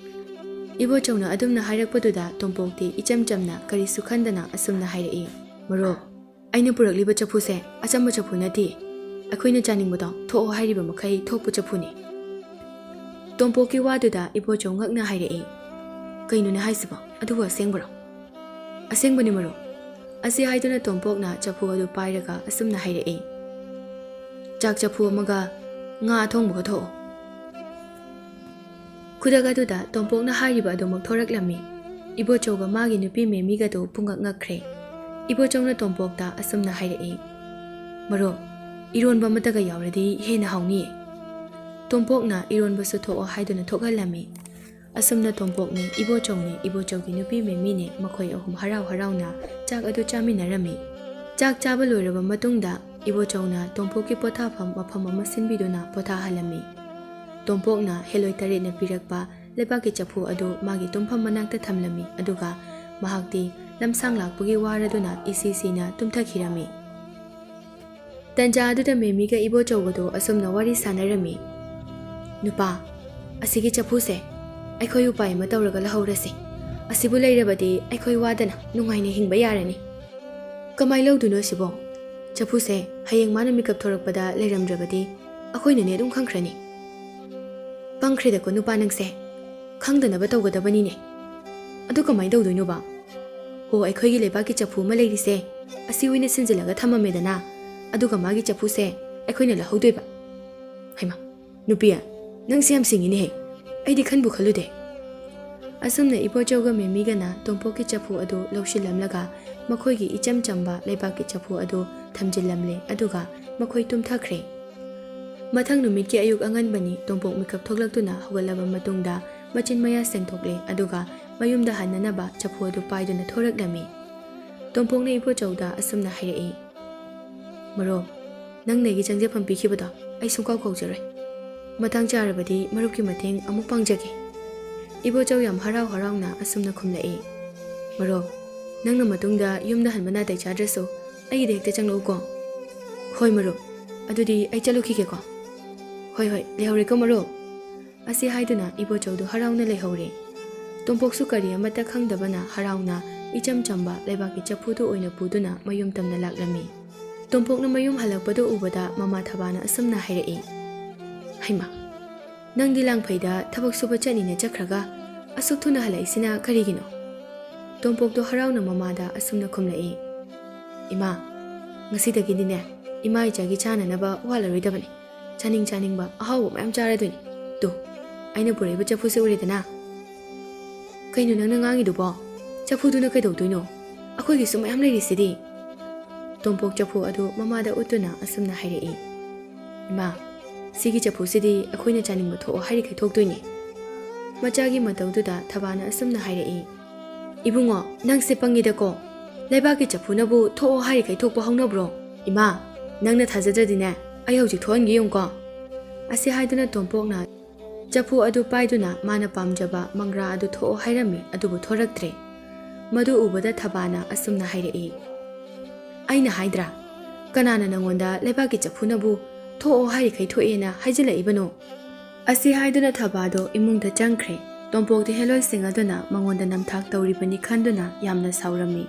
ꯏꯕꯣꯆꯧꯅ ꯑꯗꯨꯝꯅ ꯍꯥꯏꯔꯛꯄꯗꯨꯗ ꯇꯣꯝꯄꯣꯛꯇꯤ ꯏꯆꯝ ꯆꯝꯅ ꯀꯔꯤꯁꯨ ꯈꯟꯗꯅ ꯑꯁꯨꯝꯅ ꯍꯥꯏꯔꯛꯏ, "ꯃꯔꯨꯞ, ꯑꯩꯅ ꯄꯨꯔꯛꯂꯤꯕ ꯆꯐꯨꯁꯦ ꯑꯆꯝꯕ ꯆꯐꯨ ꯅꯠꯇꯦ꯫ ꯑꯩꯈꯣꯏꯅ ꯆꯥꯅꯤꯡꯕꯗꯣ ꯊꯣꯛꯑꯣ ꯍꯥꯏꯔꯤꯕ ꯃꯈꯩ ꯊꯣꯛꯄ ꯆꯐꯨꯅꯤ"꯫ ꯇꯣꯝꯄꯣꯛꯀꯤ ꯋꯥꯗꯨꯗ ꯏꯕꯣꯆꯧ ꯉꯛꯅ ꯍꯥꯏꯔꯛꯏ, "ꯀꯩꯅꯣꯅꯦ ꯍꯥꯏꯁꯤꯕꯣ? ꯑꯗꯨꯕꯨ ꯑꯁꯦꯡꯕꯔꯣ?" "ꯑꯁꯦꯡꯕꯅꯤ ꯃꯔꯨꯞ"꯫ ꯑꯁꯤ ꯍꯥꯏꯗꯨꯅ ꯇꯣꯝꯄꯣꯛꯅ ꯆꯐꯨ ꯑꯗꯨ ꯄꯥꯏꯔꯒ ꯑꯁꯨꯝꯅ ꯍꯥꯏꯔꯛꯏ, "ꯆꯥꯛ ꯆꯐꯨ ꯑꯃꯒ ꯉꯥ ꯑꯊꯣꯡꯕꯒ ꯊꯣꯛꯑꯣ"꯫ ꯈꯨꯗꯛ ꯑꯗꯨꯗ ꯇꯣꯝꯄꯣꯛꯅ ꯍꯥꯏꯔꯤꯕ ꯑꯗꯨꯃꯛ ꯊꯣꯔꯛꯂꯝꯃꯤ꯫ ꯏꯕꯣꯆꯧꯒ ꯃꯥꯒꯤ ꯅꯨꯄꯤ ꯃꯦꯃꯤꯒꯗꯨ ꯄꯨꯡꯉꯛ ꯉꯛꯈ꯭ꯔꯦ꯫ ꯏꯕꯣꯆꯧꯅ ꯇꯣꯝꯄꯣꯛꯇ ꯑꯁꯨꯝꯅ ꯍꯥꯏꯔꯛꯏ, "ꯃꯔꯨꯞ, "ꯏꯔꯣꯟꯕ ꯑꯃꯠꯇꯒ ꯌꯥꯎꯔꯗꯤ ꯍꯦꯟꯅ ꯍꯥꯎꯅꯤꯌꯦ꯫" ꯇꯣꯝꯄꯣꯛꯅ ꯏꯔꯣꯟꯕꯁꯨ ꯊꯣꯛꯑꯣ ꯍꯥꯏꯗꯨꯅ ꯊꯣꯛꯍꯜꯂꯝꯃꯤ꯫ ꯑꯁꯨꯝꯅ ꯇꯣꯝꯄꯣꯛꯅꯦ, ꯏꯕꯣꯆꯧꯅꯦ, ꯏꯕꯣꯆꯧꯒꯤ ꯅꯨꯄꯤ ꯃꯦꯃꯤꯅꯦ, ꯃꯈꯣꯏ ꯑꯍꯨꯝ ꯍꯔꯥꯎ ꯍꯔꯥꯎꯅ ꯆꯥꯛ ꯑꯗꯨ ꯆꯥꯃꯤꯟꯅꯔꯝꯃꯤ꯫ ꯆꯥꯛ ꯆꯥꯕ ꯂꯣꯏꯔꯕ ꯃꯇꯨꯡꯗ ꯏꯕꯣꯆꯧꯅ ꯇꯣꯝꯄꯣꯛꯀꯤ ꯄꯣꯊꯥꯐꯝ ꯃꯐꯝ ꯑꯃ ꯁꯤꯟꯕꯤꯗꯨꯅ ꯄꯣꯊꯥꯍꯜꯂꯝꯃꯤ꯫ ꯇꯣꯝꯄꯣꯛꯅ ꯍꯦꯂꯣꯏ ꯇꯔꯦꯠꯅ ꯄꯤꯔꯛꯄ ꯂꯩꯕꯥꯛꯀꯤ ꯆꯐꯨ ꯑꯗꯨ ꯃꯥꯒꯤ ꯇꯨꯝꯐꯝ ꯃꯅꯥꯛꯇ ꯊꯝꯂꯝꯃꯤ, ꯑꯗꯨꯒ ꯃꯍꯥꯛꯇꯤ ꯂꯝꯁꯥꯡ ꯂꯥꯛꯄꯒꯤ ꯋꯥꯔꯗꯨꯅ ꯏꯁꯤ ꯁꯤꯅ ꯇꯨꯝꯊꯈꯤꯔꯝꯃꯤ꯫ ꯇꯟꯖꯥ ꯑꯗꯨꯗ ꯃꯦꯃꯤꯒ ꯏꯕꯣꯆꯧꯒꯗꯣ ꯑꯁꯨꯝꯅ ꯋꯥꯔꯤ ꯁꯥꯟꯅꯔꯝꯃꯤ꯫ "ꯅꯨꯄꯥ, ꯑꯁꯤꯒꯤ ꯆꯐꯨꯁꯦ ꯑꯩꯈꯣꯏ ꯎꯄꯥꯏ ꯑꯃ ꯇꯧꯔꯒ ꯂꯧꯍꯧꯔꯁꯤ꯫ ꯑꯁꯤꯕꯨ ꯂꯩꯔꯕꯗꯤ ꯑꯩꯈꯣꯏ ꯋꯥꯗꯅ ꯅꯨꯡꯉꯥꯏꯅ ꯍꯤꯡꯕ ꯌꯥꯔꯅꯤ꯫" "ꯀꯃꯥꯏ ꯂꯧꯗꯣꯏꯅꯣ ꯑꯁꯤꯕꯣ? ꯆꯐꯨꯁꯦ ꯍꯌꯦꯡ ꯃꯥꯅ ꯃꯤꯀꯞ ꯊꯣꯔꯛꯄꯗ ꯂꯩꯔꯝꯗ꯭ꯔꯕꯗꯤ ꯑꯩꯈꯣꯏꯅꯅꯦ ꯑꯗꯨꯝ ꯈꯪꯈ꯭ꯔꯅꯤ꯫" "ꯄꯪꯈ꯭ꯔꯦꯗꯀꯣ ꯅꯨꯄꯥ ꯅꯪꯁꯦ꯫ ꯈꯪꯗꯅꯕ ꯇꯧꯒꯗꯕꯅꯤꯅꯦ꯫ ꯑꯗꯨ ꯀꯃꯥꯏ ꯇꯧꯗꯣꯏꯅꯣꯕ? ꯍꯣ, ꯑꯩꯈꯣꯏꯒꯤ ꯂꯩꯕꯥꯛꯀꯤ ꯆꯐꯨ ꯑꯃ ꯂꯩꯔꯤꯁꯦ, ꯑꯁꯤ ꯑꯣꯏꯅ ꯁꯤꯟꯖꯤꯜꯂꯒ ꯊꯝꯃꯝꯃꯦꯗꯅ, ꯑꯗꯨꯒ ꯃꯥꯒꯤ ꯆꯐꯨꯁꯦ ꯑꯩꯈꯣꯏꯅ ꯂꯧꯍꯧꯗꯣꯏꯕ꯫" "ꯍꯩꯃꯥ, ꯅꯨꯄꯤ, ꯅꯪꯁꯦ ꯌꯥꯝ ꯁꯤꯡꯉꯤꯅꯦꯍꯦ꯫ ꯑꯩꯗꯤ ꯈꯟꯕꯨ ꯈꯜꯂꯨꯗꯦ꯫" ꯑꯁꯨꯝꯅ ꯏꯕꯣꯆꯧꯒ ꯃꯦꯃꯤꯒꯅ ꯇꯣꯝꯄꯣꯛꯀꯤ ꯆꯐꯨ ꯑꯗꯨ ꯂꯧꯁꯤꯜꯂꯝꯂꯒ ꯃꯈꯣꯏꯒꯤ ꯏꯆꯝ ꯆꯝꯕ ꯂꯩꯕꯥꯛꯀꯤ ꯆꯐꯨ ꯑꯗꯨ ꯊꯝꯖꯤꯜꯂꯝꯂꯦ, ꯑꯗꯨꯒ ꯃꯈꯣꯏ ꯇꯨꯝꯊꯈ꯭ꯔꯦ꯫ ꯃꯊꯪ ꯅꯨꯃꯤꯠꯀꯤ ꯑꯌꯨꯛ ꯑꯉꯟꯕꯅꯤ꯫ ꯇꯣꯝꯄꯣꯛ ꯃꯤꯀꯞ ꯊꯣꯛꯂꯛꯇꯨꯅ ꯍꯧꯒꯠꯂꯕ ꯃꯇꯨꯡꯗ ꯃꯆꯤꯟ ꯃꯌꯥ ꯁꯦꯡꯗꯣꯛꯂꯦ, ꯑꯗꯨꯒ ꯃꯌꯨꯝꯗ ꯍꯟꯅꯅꯕ ꯆꯐꯨ ꯑꯗꯨ ꯄꯥꯏꯗꯨꯅ ꯊꯣꯔꯛꯂꯝꯃꯤ꯫ ꯇꯣꯝꯄꯣꯛꯅ ꯏꯕꯣꯆꯧꯗ ꯑꯁꯨꯝꯅ ꯍꯥꯏꯔꯛꯏ, "ꯃꯔꯣ, ꯅꯪꯅ ꯑꯩꯒꯤ ꯆꯪꯖꯐꯝ ꯄꯤꯈꯤꯕꯗꯣ ꯑꯩ ꯁꯨꯡꯀꯥꯎ ꯀꯥꯎꯖꯔꯣꯏ꯫ ꯃꯇꯥꯡ ꯆꯥꯔꯕꯗꯤ ꯃꯔꯨꯞꯀꯤ ꯃꯇꯦꯡ ꯑꯃꯨꯛ ꯄꯥꯡꯖꯒꯦ꯫" ꯏꯕꯣꯆꯧ ꯌꯥꯝ ꯍꯔꯥꯎ ꯍꯔꯥꯎꯅ ꯑꯁꯨꯝꯅ ꯈꯨꯝꯂꯛꯏ, "ꯃꯔꯣ, ꯅꯪꯅ ꯃꯇꯨꯡꯗ ꯌꯨꯝꯗ ꯍꯟꯕ ꯅꯥꯇꯩ ꯆꯥꯗ꯭ꯔꯁꯨ ꯑꯩꯒꯤꯗ ꯍꯦꯛꯇ ꯆꯪꯂꯛꯎꯀꯣ꯫" "ꯍꯣꯏ ꯃꯔꯨꯞ, ꯑꯗꯨꯗꯤ ꯑꯩ ꯆꯠꯂꯨꯈꯤꯒꯦꯀꯣ꯫" "ꯍꯣꯏ ꯍꯣꯏ, ꯂꯩꯍꯧꯔꯦꯀꯣ ꯃꯔꯨꯞ꯫" ꯑꯁꯤ ꯍꯥꯏꯗꯨꯅ ꯏꯕꯣꯆꯧꯗꯨ ꯍꯔꯥꯎꯅ ꯂꯩꯍꯧꯔꯦ꯫ ꯇꯣꯝꯄꯣꯛꯁꯨ ꯀꯔꯤ ꯑꯃꯠꯇ ꯈꯪꯗꯕꯅ ꯍꯔꯥꯎꯅ ꯏꯆꯝ ꯆꯝꯕ ꯂꯩꯕꯥꯛꯀꯤ ꯆꯐꯨꯗꯨ ꯑꯣꯏꯅ ꯄꯨꯗꯨꯅ ꯃꯌꯨꯝ ꯇꯝꯅ ꯂꯥꯛꯂꯝꯃꯤ꯫ ꯇꯣꯝꯄꯣꯛꯅ ꯃꯌꯨꯝ ꯍꯜꯂꯛꯄꯗꯨ ꯎꯕꯗ ꯃꯃꯥ ꯊꯕꯥꯅ ꯑꯁꯨꯝꯅ ꯍꯥꯏꯔꯛꯏ, "ꯍꯩꯃꯥ, ꯅꯪꯗꯤ ꯂꯥꯡꯐꯩꯗ ꯊꯕꯛ ꯁꯨꯕ ꯆꯠꯅꯤꯅ ꯆꯠꯈ꯭ꯔꯒ ꯑꯁꯨꯛ ꯊꯨꯅ ꯍꯜꯂꯛꯏꯁꯤꯅ ꯀꯔꯤꯒꯤꯅꯣ?" ꯇꯣꯝꯄꯣꯛꯇꯣ ꯍꯔꯥꯎꯅ ꯃꯃꯥꯗ ꯑꯁꯨꯝꯅ ꯈꯨꯝꯂꯛꯏ, "ꯏꯃꯥ, ꯉꯁꯤꯗꯒꯤꯗꯤꯅꯦ ꯏꯃꯥ ꯏꯆꯥꯒꯤ ꯆꯥꯅꯅꯕ ꯋꯥꯠꯂꯔꯣꯏꯗꯕꯅꯤ꯫ ꯆꯥꯅꯤꯡ ꯆꯥꯅꯤꯡꯕ ꯑꯍꯥꯎꯕ ꯃꯌꯥꯝ ꯆꯥꯔꯗꯣꯏꯅꯤ꯫ ꯇꯨ, ꯑꯩꯅ ꯄꯨꯔꯛꯏꯕ ꯆꯐꯨꯁꯦ ꯎꯔꯦꯗꯅ?" "ꯀꯩꯅꯣ ꯅꯪꯅ ꯉꯥꯡꯉꯤꯗꯨꯕꯣ? ꯆꯐꯨꯗꯨꯅ ꯀꯩꯗꯧꯗꯣꯏꯅꯣ? ꯑꯩꯈꯣꯏꯒꯤꯁꯨ ꯃꯌꯥꯝ ꯂꯩꯔꯤꯁꯤꯗꯤ꯫" ꯇꯣꯝꯄꯣꯛ ꯆꯐꯨ ꯑꯗꯨ ꯃꯃꯥꯗ ꯎꯠꯇꯨꯅ ꯑꯁꯨꯝꯅ ꯍꯥꯏꯔꯛꯏ, "ꯏꯃꯥ, ꯁꯤꯒꯤ ꯆꯐꯨꯁꯤꯗꯤ ꯑꯩꯈꯣꯏꯅ ꯆꯥꯅꯤꯡꯕ ꯊꯣꯛꯑꯣ ꯍꯥꯏꯔꯤꯈꯩ ꯊꯣꯛꯇꯣꯏꯅꯤ꯫" ꯃꯆꯥꯒꯤ ꯃꯇꯧꯗꯨꯗ ꯊꯕꯥꯅ ꯑꯁꯨꯝꯅ ꯍꯥꯏꯔꯛꯏ, "ꯏꯕꯨꯡꯉꯣ, ꯅꯪꯁꯦ ꯄꯪꯉꯤꯗꯀꯣ꯫ ꯂꯩꯕꯥꯛꯀꯤ ꯆꯐꯨꯅꯕꯨ ꯊꯣꯛꯑꯣ ꯍꯥꯏꯔꯤꯈꯩ ꯊꯣꯛꯄ ꯍꯧꯅꯕ꯭ꯔꯣ? ꯏꯃꯥ, ꯅꯪꯅ ꯊꯥꯖꯗ꯭ꯔꯗꯤꯅꯦ, ꯑꯩ ꯍꯧꯖꯤꯛ ꯊꯣꯛꯍꯟꯒꯦ ꯌꯦꯡꯉꯨꯀꯣ꯫" ꯑꯁꯤ ꯍꯥꯏꯗꯨꯅ ꯇꯣꯝꯄꯣꯛꯅ ꯆꯐꯨ ꯑꯗꯨ ꯄꯥꯏꯗꯨꯅ ꯃꯥꯅ ꯄꯥꯝꯖꯕ ꯃꯪꯒ꯭ꯔꯥ ꯑꯗꯨ ꯊꯣꯛꯑꯣ ꯍꯥꯏꯔꯝꯃꯤ, ꯑꯗꯨꯕꯨ ꯊꯣꯔꯛꯇ꯭ꯔꯦ꯫ ꯃꯗꯨ ꯎꯕꯗ ꯊꯕꯥꯅ ꯑꯁꯨꯝꯅ ꯍꯥꯏꯔꯛꯏ, "ꯑꯩꯅ ꯍꯥꯏꯗ꯭ꯔꯥ? ꯀꯅꯥꯅ ꯅꯪꯉꯣꯟꯗ ꯂꯩꯕꯥꯛꯀꯤ ꯆꯐꯨꯅꯕꯨ ꯊꯣꯛꯑꯣ ꯍꯥꯏꯔꯤꯈꯩ ꯊꯣꯛꯑꯦꯅ ꯍꯥꯏꯖꯤꯜꯂꯛꯏꯕꯅꯣ?" ꯑꯁꯤ ꯍꯥꯏꯗꯨꯅ ꯊꯕꯥꯗꯣ ꯏꯃꯨꯡꯗ ꯆꯪꯈ꯭ꯔꯦ꯫ ꯇꯣꯝꯄꯣꯛꯇꯤ ꯍꯦꯂꯣꯏꯁꯤꯡ ꯑꯗꯨꯅ ꯃꯉꯣꯟꯗ ꯅꯝꯊꯥꯛ ꯇꯧꯔꯤꯕꯅꯤ ꯈꯟꯗꯨꯅ ꯌꯥꯝꯅ ꯁꯥꯎꯔꯝꯃꯤ꯫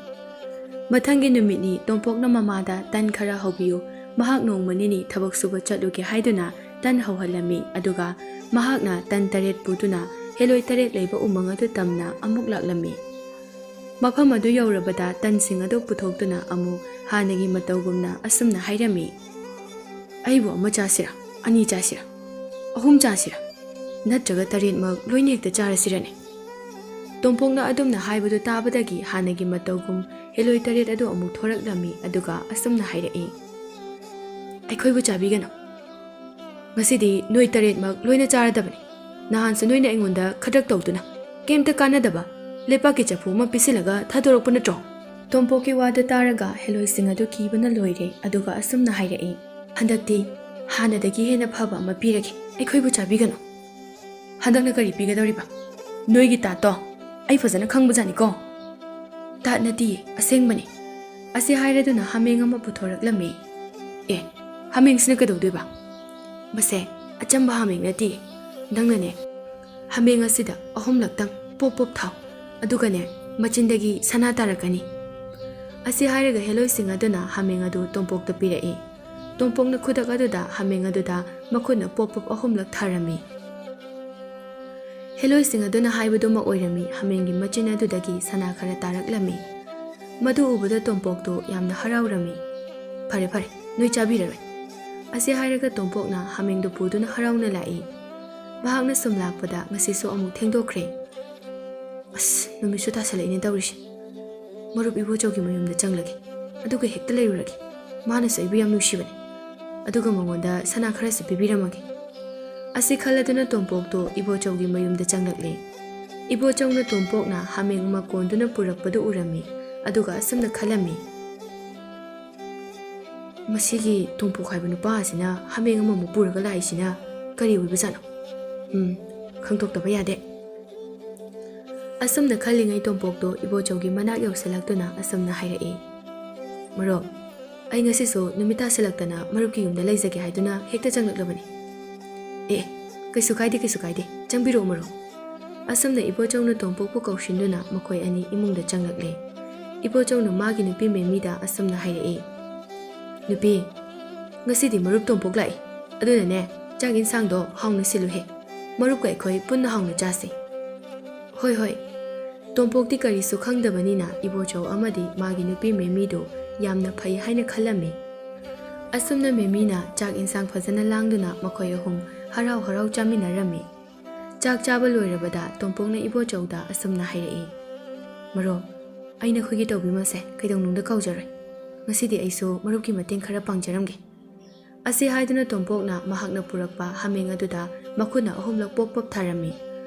ꯃꯊꯪꯒꯤ ꯅꯨꯃꯤꯠꯅꯤ ꯇꯣꯝꯄꯣꯛꯅ ꯃꯃꯥꯗ ꯇꯟ ꯈꯔ ꯍꯧꯕꯤꯌꯨ, ꯃꯍꯥꯛ ꯅꯣꯡꯃ ꯅꯤꯅꯤ ꯊꯕꯛ ꯁꯨꯕ ꯆꯠꯂꯨꯒꯦ ꯍꯥꯏꯗꯨꯅ ꯇꯟ ꯍꯧꯍꯜꯂꯝꯃꯤ꯫ ꯑꯗꯨꯒ ꯃꯍꯥꯛꯅ ꯇꯟ ꯇꯔꯦꯠ ꯄꯨꯗꯨꯅ ꯍꯦꯂꯣꯏ ꯇꯔꯦꯠ ꯂꯩꯕ ꯎꯃꯪ ꯑꯗꯨ ꯇꯝꯅ ꯑꯃꯨꯛ ꯂꯥꯛꯂꯝꯃꯤ꯫ ꯃꯐꯝ ꯑꯗꯨ ꯌꯧꯔꯕꯗ ꯇꯟꯁꯤꯡ ꯑꯗꯨ ꯄꯨꯊꯣꯛꯇꯨꯅ ꯑꯃꯨꯛ ꯍꯥꯟꯅꯒꯤ ꯃꯇꯧꯒꯨꯝꯅ ꯑꯁꯨꯝꯅ ꯍꯥꯏꯔꯝꯃꯤ, "ꯑꯩꯕꯨ ꯑꯃ ꯆꯥꯁꯤꯔꯥ? ꯑꯅꯤ ꯆꯥꯁꯤꯔꯥ? ꯑꯍꯨꯝ ꯆꯥꯁꯤꯔꯥ? ꯅꯠꯇ꯭ꯔꯒ ꯇꯔꯦꯠꯃꯛ ꯂꯣꯏꯅ ꯍꯦꯛꯇ ꯆꯥꯔꯁꯤꯔꯅꯦ?" ꯇꯣꯝꯄꯣꯛꯅ ꯑꯗꯨꯝꯅ ꯍꯥꯏꯕꯗꯨ ꯇꯥꯕꯗꯒꯤ ꯍꯥꯟꯅꯒꯤ ꯃꯇꯧꯒꯨꯝ ꯍꯦꯂꯣꯏ ꯇꯔꯦꯠ ꯑꯗꯨ ꯑꯃꯨꯛ ꯊꯣꯔꯛꯂꯝꯃꯤ, ꯑꯗꯨꯒ ꯑꯁꯨꯝꯅ ꯍꯥꯏꯔꯛꯏ, "ꯑꯩꯈꯣꯏꯕꯨ ꯆꯥꯕꯤꯒꯅꯨ꯫ ꯉꯁꯤꯗꯤ ꯅꯣꯏ ꯇꯔꯦꯠꯃꯛ ꯂꯣꯏꯅ ꯆꯥꯔꯗꯕꯅꯤ꯫ ꯅꯍꯥꯟꯁꯨ ꯅꯣꯏꯅ ꯑꯩꯉꯣꯟꯗ ꯈꯗ꯭ꯔꯛ ꯇꯧꯗꯨꯅ ꯀꯩꯝꯇ ꯀꯥꯟꯅꯗꯕ ꯂꯩꯄꯥꯛꯀꯤ ꯆꯐꯨ ꯑꯃ ꯄꯤꯁꯤꯜꯂꯒ ꯊꯥꯗꯣꯔꯛꯄ ꯅꯠꯇ꯭ꯔꯣ?" ꯇꯣꯝꯄꯣꯛꯀꯤ ꯋꯥꯗꯨ ꯇꯥꯔꯒ ꯍꯦꯂꯣꯏꯁꯤꯡ ꯑꯗꯨ ꯀꯤꯕꯅ ꯂꯣꯏꯔꯦ, ꯑꯗꯨꯒ ꯑꯁꯨꯝꯅ ꯍꯥꯏꯔꯛꯏ, "ꯍꯟꯗꯛꯇꯤ ꯍꯥꯟꯅꯗꯒꯤ ꯍꯦꯟꯅ ꯐꯕ ꯑꯃ ꯄꯤꯔꯒꯦ, ꯑꯩꯈꯣꯏꯕꯨ ꯆꯥꯕꯤꯒꯅꯨ꯫" "ꯍꯟꯗꯛꯅ ꯀꯔꯤ ꯄꯤꯒꯗꯧꯔꯤꯕ? ꯅꯣꯏꯒꯤ ꯇꯥꯠꯇꯣ ꯑꯩ ꯐꯖꯅ ꯈꯪꯕꯖꯥꯠꯅꯤꯀꯣ꯫" "ꯇꯥꯠ ꯅꯠꯇꯤꯌꯦ, ꯑꯁꯦꯡꯕꯅꯤ꯫" ꯑꯁꯤ ꯍꯥꯏꯔꯗꯨꯅ ꯍꯥꯃꯦꯡ ꯑꯃ ꯄꯨꯊꯣꯔꯛꯂꯝꯃꯤ꯫ "ꯑꯦ, ꯍꯥꯃꯦꯡꯁꯤꯅ ꯀꯩꯗꯧꯗꯣꯏꯕ? ꯃꯁꯦ ꯑꯆꯝꯕ ꯍꯥꯃꯦꯡ ꯅꯠꯇꯤꯌꯦ꯫ ꯅꯪꯅꯅꯦ, ꯍꯥꯃꯦꯡ ꯑꯁꯤꯗ ꯑꯍꯨꯝꯂꯛꯇꯪ ꯄꯣꯞ ꯄꯣꯞ ꯊꯥꯎ, ꯑꯗꯨꯒꯅꯦ, ꯃꯆꯤꯟꯗꯒꯤ ꯁꯅꯥ ꯇꯥꯔꯛꯀꯅꯤ꯫" ꯑꯁꯤ ꯍꯥꯏꯔꯒ ꯍꯦꯂꯣꯏꯁꯤꯡ ꯑꯗꯨꯅ ꯍꯥꯃꯦꯡ ꯑꯗꯨ ꯇꯣꯝꯄꯣꯛꯇ ꯄꯤꯔꯛꯏ꯫ ꯇꯣꯝꯄꯣꯛꯅ ꯈꯨꯗꯛ ꯑꯗꯨꯗ ꯍꯥꯃꯦꯡ ꯑꯗꯨꯗ ꯃꯈꯨꯠꯅ ꯄꯣꯞ ꯄꯣꯞ ꯑꯍꯨꯝꯂꯛ ꯊꯥꯔꯝꯃꯤ꯫ ꯍꯦꯂꯣꯏꯁꯤꯡ ꯑꯗꯨꯅ ꯍꯥꯏꯕꯗꯨꯃꯛ ꯑꯣꯏꯔꯝꯃꯤ꯫ ꯍꯥꯃꯦꯡꯒꯤ ꯃꯆꯤꯟ ꯑꯗꯨꯗꯒꯤ ꯁꯅꯥ ꯈꯔ ꯇꯥꯔꯛꯂꯝꯃꯤ꯫ ꯃꯗꯨ ꯎꯕꯗ ꯇꯣꯝꯄꯣꯛꯇꯨ ꯌꯥꯝꯅ ꯍꯔꯥꯎꯔꯝꯃꯤ꯫ "ꯐꯔꯦ, ꯐꯔꯦ, ꯅꯣꯏ ꯆꯥꯕꯤꯔꯔꯣꯏ꯫" ꯑꯁꯤ ꯍꯥꯏꯔꯒ ꯇꯣꯝꯄꯣꯛꯅ ꯍꯥꯃꯦꯡꯗꯨ ꯄꯨꯗꯨꯅ ꯍꯔꯥꯎꯅ ꯂꯥꯛꯏ꯫ ꯃꯍꯥꯛꯅ ꯁꯨꯝ ꯂꯥꯛꯄꯗ ꯉꯁꯤꯁꯨ ꯑꯃꯨꯛ ꯊꯦꯡꯗꯣꯛꯈ꯭ꯔꯦ꯫ "ꯑꯁ, ꯅꯨꯃꯤꯠꯁꯨ ꯇꯥꯁꯜꯂꯛꯏꯅꯦ ꯇꯧꯔꯤꯁꯦ꯫ ꯃꯔꯨꯞ ꯏꯕꯣꯆꯧꯒꯤ ꯃꯌꯨꯝꯗ ꯆꯪꯂꯒꯦ꯫ ꯑꯗꯨꯒ ꯍꯦꯛꯇ ꯂꯩꯔꯨꯔꯒꯦ꯫ ꯃꯥꯅꯁꯨ ꯑꯩꯕꯨ ꯌꯥꯝ ꯅꯨꯡꯁꯤꯕꯅꯤ꯫ ꯑꯗꯨꯒ ꯃꯉꯣꯟꯗ ꯁꯅꯥ ꯈꯔꯁꯨ ꯄꯤꯕꯤꯔꯝꯃꯒꯦ꯫ ꯑꯁꯤ ꯈꯜꯂꯗꯨꯅ ꯇꯣꯝꯄꯣꯛꯇꯣ ꯏꯕꯣꯆꯧꯒꯤ ꯃꯌꯨꯝꯗ ꯆꯪꯂꯛꯂꯦ꯫ ꯏꯕꯣꯆꯧꯅ ꯇꯣꯝꯄꯣꯛꯅ ꯍꯥꯃꯦꯡ ꯑꯃ ꯀꯣꯟꯗꯨꯅ ꯄꯨꯔꯛꯄꯗꯨ ꯎꯔꯝꯃꯤ꯫ ꯑꯗꯨꯒ ꯑꯁꯨꯝꯅ ꯈꯜꯂꯝꯃꯤ, "ꯃꯁꯤꯒꯤ ꯇꯣꯝꯄꯣꯛ ꯍꯥꯏꯕ ꯅꯨꯄꯥ ꯑꯁꯤꯅ ꯍꯥꯃꯦꯡ ꯑꯃꯃꯨꯛ ꯄꯨꯔꯒ ꯂꯥꯛꯏꯁꯤꯅ ꯀꯔꯤ ꯑꯣꯏꯕꯖꯥꯠꯅꯣ? ꯎꯝ, ꯈꯪꯗꯣꯛꯇꯕ ꯌꯥꯗꯦ꯫" ꯑꯁꯨꯝꯅ ꯈꯜꯂꯤꯉꯩ ꯇꯣꯝꯄꯣꯛꯇꯣ ꯏꯕꯣꯆꯧꯒꯤ ꯃꯅꯥꯛ ꯌꯧꯁꯤꯜꯂꯛꯇꯨꯅ ꯑꯁꯨꯝꯅ ꯍꯥꯏꯔꯛꯏ, "ꯃꯔꯨꯞ, ꯑꯩ ꯉꯁꯤꯁꯨ ꯅꯨꯃꯤꯠ ꯇꯥꯁꯤꯜꯂꯛꯇꯅ ꯃꯔꯨꯞꯀꯤ ꯌꯨꯝꯗ ꯂꯩꯖꯒꯦ ꯍꯥꯏꯗꯨꯅ ꯍꯦꯛꯇ ꯆꯪꯂꯛꯂꯕꯅꯤ꯫" "ꯑꯦ, ꯀꯩꯁꯨ ꯀꯥꯏꯗꯦ, ꯀꯩꯁꯨ ꯀꯥꯏꯗꯦ, ꯆꯪꯕꯤꯔꯛꯑꯣ ꯃꯔꯨꯞ꯫" ꯑꯁꯨꯝꯅ ꯏꯕꯣꯆꯧꯅ ꯇꯣꯝꯄꯣꯛꯄꯨ ꯀꯧꯁꯤꯟꯗꯨꯅ ꯃꯈꯣꯏ ꯑꯅꯤ ꯏꯃꯨꯡꯗ ꯆꯪꯂꯛꯂꯦ꯫ ꯏꯕꯣꯆꯧꯅ ꯃꯥꯒꯤ ꯅꯨꯄꯤ ꯃꯦꯃꯤꯗ ꯑꯁꯨꯝꯅ ꯍꯥꯏꯔꯛꯏ, "ꯅꯨꯄꯤ, ꯉꯁꯤꯗꯤ ꯃꯔꯨꯞ ꯇꯣꯝꯄꯣꯛ ꯂꯥꯛꯏ, ꯑꯗꯨꯅꯅꯦ, ꯆꯥꯛ ꯏꯟꯁꯥꯡꯗꯣ ꯍꯥꯎꯅ ꯁꯤꯜꯂꯨꯍꯦ꯫ ꯃꯔꯨꯞꯀ ꯑꯩꯈꯣꯏ ꯄꯨꯟꯅ ꯍꯥꯎꯅ ꯆꯥꯁꯤ꯫" "ꯍꯣꯏ, ꯍꯣꯏ꯫" ꯇꯣꯝꯄꯣꯛꯇꯤ ꯀꯔꯤꯁꯨ ꯈꯪꯗꯕꯅꯤꯅ ꯏꯕꯣꯆꯧ ꯑꯃꯗꯤ ꯃꯥꯒꯤ ꯅꯨꯄꯤ ꯃꯦꯃꯤꯗꯨ ꯌꯥꯝꯅ ꯐꯩ ꯍꯥꯏꯅ ꯈꯜꯂꯝꯃꯤ꯫ ꯑꯁꯨꯝꯅ ꯃꯦꯃꯤꯅ ꯆꯥꯛ ꯏꯟꯁꯥꯡ ꯐꯖꯅ ꯂꯥꯡꯗꯨꯅ ꯃꯈꯣꯏ ꯑꯍꯨꯝ ꯍꯔꯥꯎ ꯍꯔꯥꯎ ꯆꯥꯃꯤꯟꯅꯔꯝꯃꯤ꯫ ꯆꯥꯛ ꯆꯥꯕ ꯂꯣꯏꯔꯕꯗ ꯇꯣꯝꯄꯣꯛꯅ ꯏꯕꯣꯆꯧꯗ ꯑꯁꯨꯝꯅ ꯍꯥꯏꯔꯛꯏ, "ꯃꯔꯨꯞ, ꯑꯩ ꯅꯈꯣꯏꯒꯤ ꯇꯧꯕꯤꯃꯜꯁꯦ ꯀꯩꯗꯧꯅꯨꯡꯗ ꯀꯥꯎꯖꯔꯣꯏ꯫ ꯉꯁꯤꯗꯤ ꯑꯩꯁꯨ ꯃꯔꯨꯞꯀꯤ ꯃꯇꯦꯡ ꯈꯔ ꯄꯥꯡꯖꯔꯝꯒꯦ꯫" ꯑꯁꯤ ꯍꯥꯏꯗꯨꯅ ꯇꯣꯝꯄꯣꯛꯅ ꯃꯍꯥꯛꯅ ꯄꯨꯔꯛꯄ ꯍꯥꯃꯦꯡ ꯑꯗꯨꯗ ꯃꯈꯨꯠꯅ ꯑꯍꯨꯝꯂꯛ ꯄꯣꯞ ꯄꯣꯞ ꯊꯥꯔꯝꯃꯤ꯫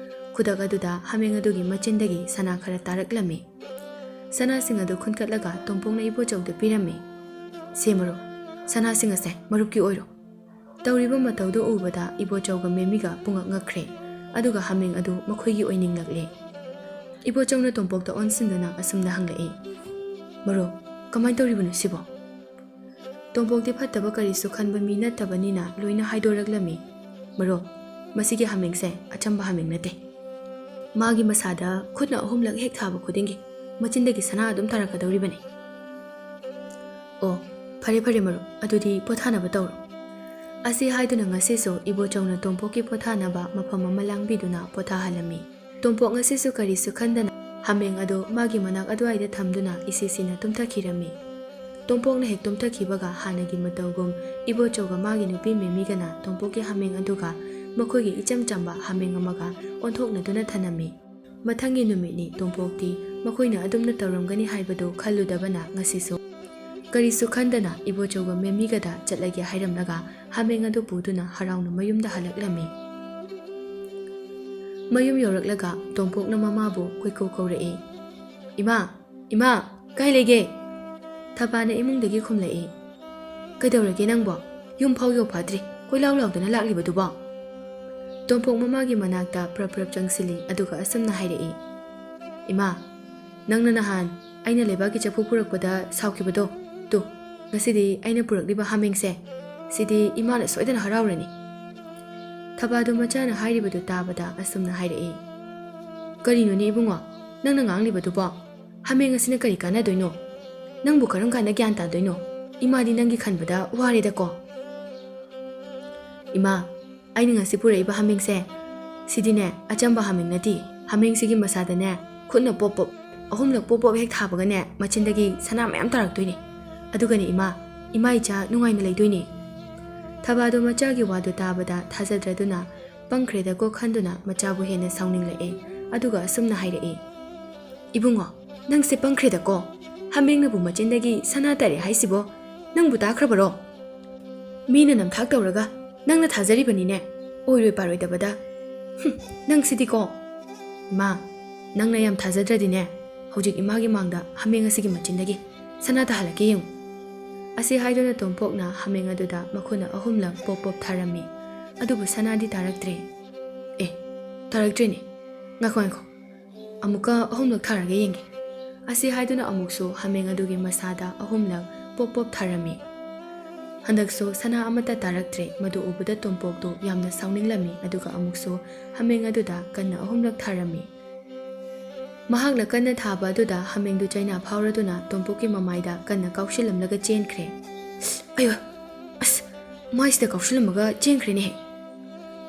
ꯈꯨꯗꯛ ꯑꯗꯨꯗ ꯍꯥꯃꯦꯡ ꯑꯗꯨꯒꯤ ꯃꯆꯤꯟꯗꯒꯤ ꯁꯅꯥ ꯈꯔ ꯇꯥꯔꯛꯂꯝꯃꯤ꯫ ꯁꯅꯥꯁꯤꯡ ꯑꯗꯨ ꯈꯨꯟꯀꯠꯂꯒ ꯇꯣꯝꯄꯣꯛꯅ ꯏꯕꯣꯆꯧꯗ ꯄꯤꯔꯝꯃꯤ꯫ "ꯁꯦ ꯃꯔꯨꯞ, ꯁꯅꯥꯁꯤꯡ ꯑꯁꯦ ꯃꯔꯨꯞꯀꯤ ꯑꯣꯏꯔꯣ꯫" ꯇꯧꯔꯤꯕ ꯃꯇꯧꯗꯨ ꯎꯕꯗ ꯏꯕꯣꯆꯧꯒ ꯃꯦꯃꯤꯒ ꯄꯨꯡꯉꯛ ꯉꯛꯈ꯭ꯔꯦ꯫ ꯑꯗꯨꯒ ꯍꯥꯃꯦꯡ ꯑꯗꯨ ꯃꯈꯣꯏꯒꯤ ꯑꯣꯏꯅꯤꯡꯂꯛꯂꯦ꯫ ꯏꯕꯣꯆꯧꯅ ꯇꯣꯝꯄꯣꯛꯇ ꯑꯣꯟꯁꯤꯟꯗꯨꯅ ꯑꯁꯨꯝꯅ ꯍꯪꯂꯛꯏ, "ꯃꯔꯨꯞ, ꯀꯃꯥꯏꯅ ꯇꯧꯔꯤꯕꯅꯣ ꯁꯤꯕꯣ?" ꯇꯣꯝꯄꯣꯛꯇꯤ ꯐꯠꯇꯕ ꯀꯔꯤꯁꯨ ꯈꯟꯕ ꯃꯤ ꯅꯠꯇꯕꯅꯤꯅ ꯂꯣꯏꯅ ꯍꯥꯏꯗꯣꯔꯛꯂꯝꯃꯤ꯫ "ꯃꯔꯨꯞ, ꯃꯁꯤꯒꯤ ꯍꯥꯃꯦꯡꯁꯦ ꯑꯆꯝꯕ ꯍꯥꯃꯦꯡ ꯅꯠꯇꯦ꯫ ꯃꯥꯒꯤ ꯃꯁꯥꯗ ꯈꯨꯠꯅ ꯑꯍꯨꯝꯂꯛ ꯍꯦꯛ ꯊꯥꯕ ꯈꯨꯗꯤꯡꯒꯤ ꯃꯆꯤꯟꯗꯒꯤ ꯁꯅꯥ ꯑꯗꯨꯝ ꯇꯥꯔꯛꯀꯗꯧꯔꯤꯕꯅꯤ꯫" "ꯑꯣ, ꯐꯔꯦ ꯐꯔꯦ ꯃꯔꯨꯞ, ꯑꯗꯨꯗꯤ ꯄꯣꯊꯥꯅꯕ ꯇꯧꯔꯣ꯫" ꯑꯁꯤ ꯍꯥꯏꯗꯨꯅ ꯉꯁꯤꯁꯨ ꯏꯕꯣꯆꯧꯅ ꯇꯣꯝꯄꯣꯛꯀꯤ ꯄꯣꯊꯥꯅꯕ ꯃꯐꯝ ꯑꯃ ꯂꯥꯡꯕꯤꯗꯨꯅ ꯄꯣꯊꯥꯍꯜꯂꯝꯃꯤ꯫ ꯇꯣꯝꯄꯣꯛ ꯉꯁꯤꯁꯨ ꯀꯔꯤꯁꯨ ꯈꯟꯗꯅ ꯍꯥꯃꯦꯡ ꯑꯗꯨ ꯃꯥꯒꯤ ꯃꯅꯥꯛ ꯑꯗꯨꯋꯥꯏꯗ ꯊꯝꯗꯨꯅ ꯏꯁꯤꯁꯤꯅ ꯇꯨꯝꯊꯈꯤꯔꯝꯃꯤ꯫ ꯇꯣꯝꯄꯣꯛꯅ ꯍꯦꯛ ꯇꯨꯝꯊꯈꯤꯕꯒ ꯍꯥꯟꯅꯒꯤ ꯃꯇꯧꯒꯨꯝ ꯏꯕꯣꯆꯧꯒ ꯃꯥꯒꯤ ꯅꯨꯄꯤ ꯃꯦꯃꯤꯒꯅ ꯇꯣꯝꯄꯣꯛꯀꯤ ꯍꯥꯃꯦꯡ ꯑꯗꯨꯒ ꯃꯈꯣꯏꯒꯤ ꯏꯆꯝ ꯆꯝꯕ ꯍꯥꯃꯦꯡ ꯑꯃꯒ ꯑꯣꯟꯊꯣꯛꯅꯗꯨꯅ ꯊꯅꯝꯃꯤ꯫ ꯃꯊꯪꯒꯤ ꯅꯨꯃꯤꯠꯅꯤ ꯇꯣꯝꯄꯣꯛꯇꯤ ꯃꯈꯣꯏꯅ ꯑꯗꯨꯝꯅ ꯇꯧꯔꯝꯒꯅꯤ ꯍꯥꯏꯕꯗꯨ ꯈꯜꯂꯨꯗꯕꯅ ꯉꯁꯤꯁꯨ ꯀꯔꯤꯁꯨ ꯈꯟꯗꯅ ꯏꯕꯣꯆꯧꯒ ꯃꯦꯝꯃꯤꯒꯗ ꯆꯠꯂꯒꯦ ꯍꯥꯏꯔꯝꯂꯒ ꯍꯥꯃꯦꯡ ꯑꯗꯨ ꯄꯨꯗꯨꯅ ꯍꯔꯥꯎꯅ ꯃꯌꯨꯝꯗ ꯍꯜꯂꯛꯂꯝꯃꯤ꯫ ꯃꯌꯨꯝ ꯌꯧꯔꯛꯂꯒ ꯇꯣꯝꯄꯣꯛꯅ ꯃꯃꯥꯕꯨ ꯀꯣꯏꯀꯧ ꯀꯧꯔꯛꯏ꯫ "ꯏꯃꯥ, ꯏꯃꯥ, ꯀꯥꯏ ꯂꯩꯒꯦ?" ꯊꯕꯥꯅ ꯏꯃꯨꯡꯗꯒꯤ ꯈꯨꯝꯂꯛꯏ꯫ "ꯀꯩꯗꯧꯔꯒꯦ ꯅꯪꯕꯣ? ꯌꯨꯝ ꯐꯥꯎ ꯌꯧꯐꯥꯠꯇ꯭ꯔꯤ, ꯀꯣꯏꯂꯥꯎ ꯂꯥꯎꯗꯅ ꯂꯥꯛꯂꯤꯕꯗꯨꯕꯣ?" ꯇꯣꯝꯄꯣꯛ ꯃꯃꯥꯒꯤ ꯃꯅꯥꯛꯇ ꯄ꯭ꯔꯞ ꯄ꯭ꯔꯞ ꯆꯪꯁꯤꯜꯂꯤ, ꯑꯗꯨꯒ ꯑꯁꯨꯝꯅ ꯍꯥꯏꯔꯛꯏ꯫ "ꯏꯃꯥ, ꯅꯪꯅ ꯅꯍꯥꯟ ꯑꯩꯅ ꯂꯩꯕꯥꯛꯀꯤ ꯆꯐꯨ ꯄꯨꯔꯛꯄꯗ ꯁꯥꯎꯈꯤꯕꯗꯣ, ꯇꯨ, ꯉꯁꯤꯗꯤ ꯑꯩꯅ ꯄꯨꯔꯛꯂꯤꯕ ꯍꯥꯃꯦꯡꯁꯦ, ꯁꯤꯗꯤ ꯏꯃꯥꯅ ꯁꯣꯏꯗꯅ ꯍꯔꯥꯎꯔꯅꯤ꯫" ꯊꯕꯥꯗꯨ ꯃꯆꯥꯅ ꯍꯥꯏꯔꯤꯕꯗꯨ ꯇꯥꯕꯗ ꯑꯁꯨꯝꯅ ꯍꯥꯏꯔꯛꯏ꯫ "ꯀꯔꯤꯅꯣꯅꯦ ꯏꯕꯨꯡꯉꯣ, ꯅꯪꯅ ꯉꯥꯡꯂꯤꯕꯗꯨꯕꯣ? ꯍꯥꯃꯦꯡ ꯑꯁꯤꯅ ꯀꯔꯤ ꯀꯥꯟꯅꯗꯣꯏꯅꯣ? ꯅꯪꯕꯨ ꯀꯔꯝ ꯀꯥꯟꯗ ꯒ꯭ꯌꯥꯟ ꯇꯥꯗꯣꯏꯅꯣ? ꯏꯃꯥꯗꯤ ꯅꯪꯒꯤ ꯈꯟꯕꯗ ꯋꯥꯔꯦꯗꯀꯣ꯫" "ꯏꯃꯥ, ꯑꯩꯅ ꯉꯁꯤ ꯄꯨꯔꯛꯏꯕ ꯍꯥꯃꯦꯡꯁꯦ, ꯁꯤꯗꯤꯅꯦ ꯑꯆꯝꯕ ꯍꯥꯃꯦꯡ ꯅꯠꯇꯦ꯫ ꯍꯥꯃꯦꯡꯁꯤꯒꯤ ꯃꯁꯥꯗꯅꯦ ꯈꯨꯠꯅ ꯄꯣꯞ ꯄꯣꯞ, ꯑꯍꯨꯝꯂꯛ ꯄꯣꯞ ꯄꯣꯞ ꯍꯦꯛ ꯊꯥꯕꯒꯅꯦ ꯃꯆꯤꯟꯗꯒꯤ ꯁꯅꯥ ꯃꯌꯥꯝ ꯇꯥꯔꯛꯇꯣꯏꯅꯦ꯫ ꯑꯗꯨꯒꯅꯦ ꯏꯃꯥ, ꯏꯃꯥ ꯏꯆꯥ ꯅꯨꯡꯉꯥꯏꯅ ꯂꯩꯗꯣꯏꯅꯦ꯫" ꯊꯕꯥꯗꯣ ꯃꯆꯥꯒꯤ ꯋꯥꯗꯨ ꯇꯥꯕꯗ ꯊꯥꯖꯗ꯭ꯔꯗꯨꯅ ꯄꯪꯈ꯭ꯔꯦꯗꯀꯣ ꯈꯟꯗꯨꯅ ꯃꯆꯥꯕꯨ ꯍꯦꯟꯅ ꯁꯥꯎꯅꯤꯡꯂꯛꯑꯦ꯫ ꯑꯗꯨꯒ ꯑꯁꯨꯝꯅ ꯍꯥꯏꯔꯛꯏ꯫ "ꯏꯕꯨꯡꯉꯣ, ꯅꯪꯁꯦ ꯄꯪꯈ꯭ꯔꯦꯗꯀꯣ꯫ ꯍꯥꯃꯦꯡꯅꯕꯨ ꯃꯆꯤꯟꯗꯒꯤ ꯁꯅꯥ ꯇꯥꯔꯦ ꯍꯥꯏꯁꯤꯕꯣ? ꯅꯪꯕꯨ ꯇꯥꯈ꯭ꯔꯕꯔꯣ? ꯃꯤꯅ ꯅꯝꯊꯥꯛ ꯇꯧꯔꯒ ꯅꯪꯅ ꯊꯥꯖꯔꯤꯕꯅꯤꯅꯦ, ꯑꯣꯏꯔꯣꯏ ꯄꯥꯔꯣꯏꯗꯕꯗ꯫ ꯍꯨꯝ, ꯅꯪꯁꯤꯗꯤꯀꯣ꯫ ꯏꯃꯥ, ꯅꯪꯅ ꯌꯥꯝ ꯊꯥꯖꯗ꯭ꯔꯗꯤꯅꯦ, ꯍꯧꯖꯤꯛ ꯏꯃꯥꯒꯤ ꯃꯥꯡꯗ ꯍꯥꯃꯦꯡ ꯑꯁꯤꯒꯤ ꯃꯆꯤꯟꯗꯒꯤ ꯁꯅꯥ ꯇꯥꯍꯜꯂꯛꯀꯦ ꯌꯦꯡꯉꯨ꯫" ꯑꯁꯤ ꯍꯥꯏꯗꯨꯅ ꯇꯣꯝꯄꯣꯛꯅ ꯍꯥꯃꯦꯡ ꯑꯗꯨꯗ ꯃꯈꯨꯠꯅ ꯑꯍꯨꯝꯂꯛ ꯄꯣꯞ ꯄꯣꯞ ꯊꯥꯔꯝꯃꯤ꯫ ꯑꯗꯨꯕꯨ ꯁꯅꯥꯗꯤ ꯇꯥꯔꯛꯇ꯭ꯔꯦ꯫ "ꯑꯦ, ꯇꯥꯔꯛꯇ꯭ꯔꯦꯅꯦ꯫ ꯉꯥꯏꯈꯣ, ꯉꯥꯏꯈꯣ꯫ ꯑꯃꯨꯛꯀ ꯑꯍꯨꯝꯂꯛ ꯊꯥꯔꯒ ꯌꯦꯡꯒꯦ꯫" ꯑꯁꯤ ꯍꯥꯏꯗꯨꯅ ꯑꯃꯨꯛꯁꯨ ꯍꯥꯃꯦꯡ ꯑꯗꯨꯒꯤ ꯃꯁꯥꯗ ꯑꯍꯨꯝꯂꯛ ꯄꯣꯞ ꯄꯣꯞ ꯊꯥꯔꯝꯃꯤ꯫ ꯍꯟꯗꯛꯁꯨ ꯁꯅꯥ ꯑꯃꯠꯇ ꯇꯥꯔꯛꯇ꯭ꯔꯦ꯫ ꯃꯗꯨ ꯎꯕꯗ ꯇꯣꯝꯄꯣꯛꯇꯨ ꯌꯥꯝꯅ ꯁꯥꯎꯅꯤꯡꯂꯝꯃꯤ, ꯑꯗꯨꯒ ꯑꯃꯨꯛꯁꯨ ꯍꯥꯃꯦꯡ ꯑꯗꯨꯗ ꯀꯟꯅ ꯑꯍꯨꯝꯂꯛ ꯊꯥꯔꯝꯃꯤ꯫ ꯃꯍꯥꯛꯅ ꯀꯟꯅ ꯊꯥꯕ ꯑꯗꯨꯗ ꯍꯥꯃꯦꯡꯗꯨ ꯆꯩꯅꯥ ꯐꯥꯎꯔꯗꯨꯅ ꯇꯣꯝꯄꯣꯛꯀꯤ ꯃꯃꯥꯏꯗ ꯀꯟꯅ ꯀꯥꯎꯁꯤꯜꯂꯝꯂꯒ ꯆꯦꯟꯈ꯭ꯔꯦ꯫ "ꯑꯌꯣ, ꯑꯁ, ꯃꯥꯏꯁꯤꯗ ꯀꯥꯎꯁꯤꯜꯂꯝꯃꯒ ꯆꯦꯟꯈ꯭ꯔꯦꯅꯦꯍꯦ!"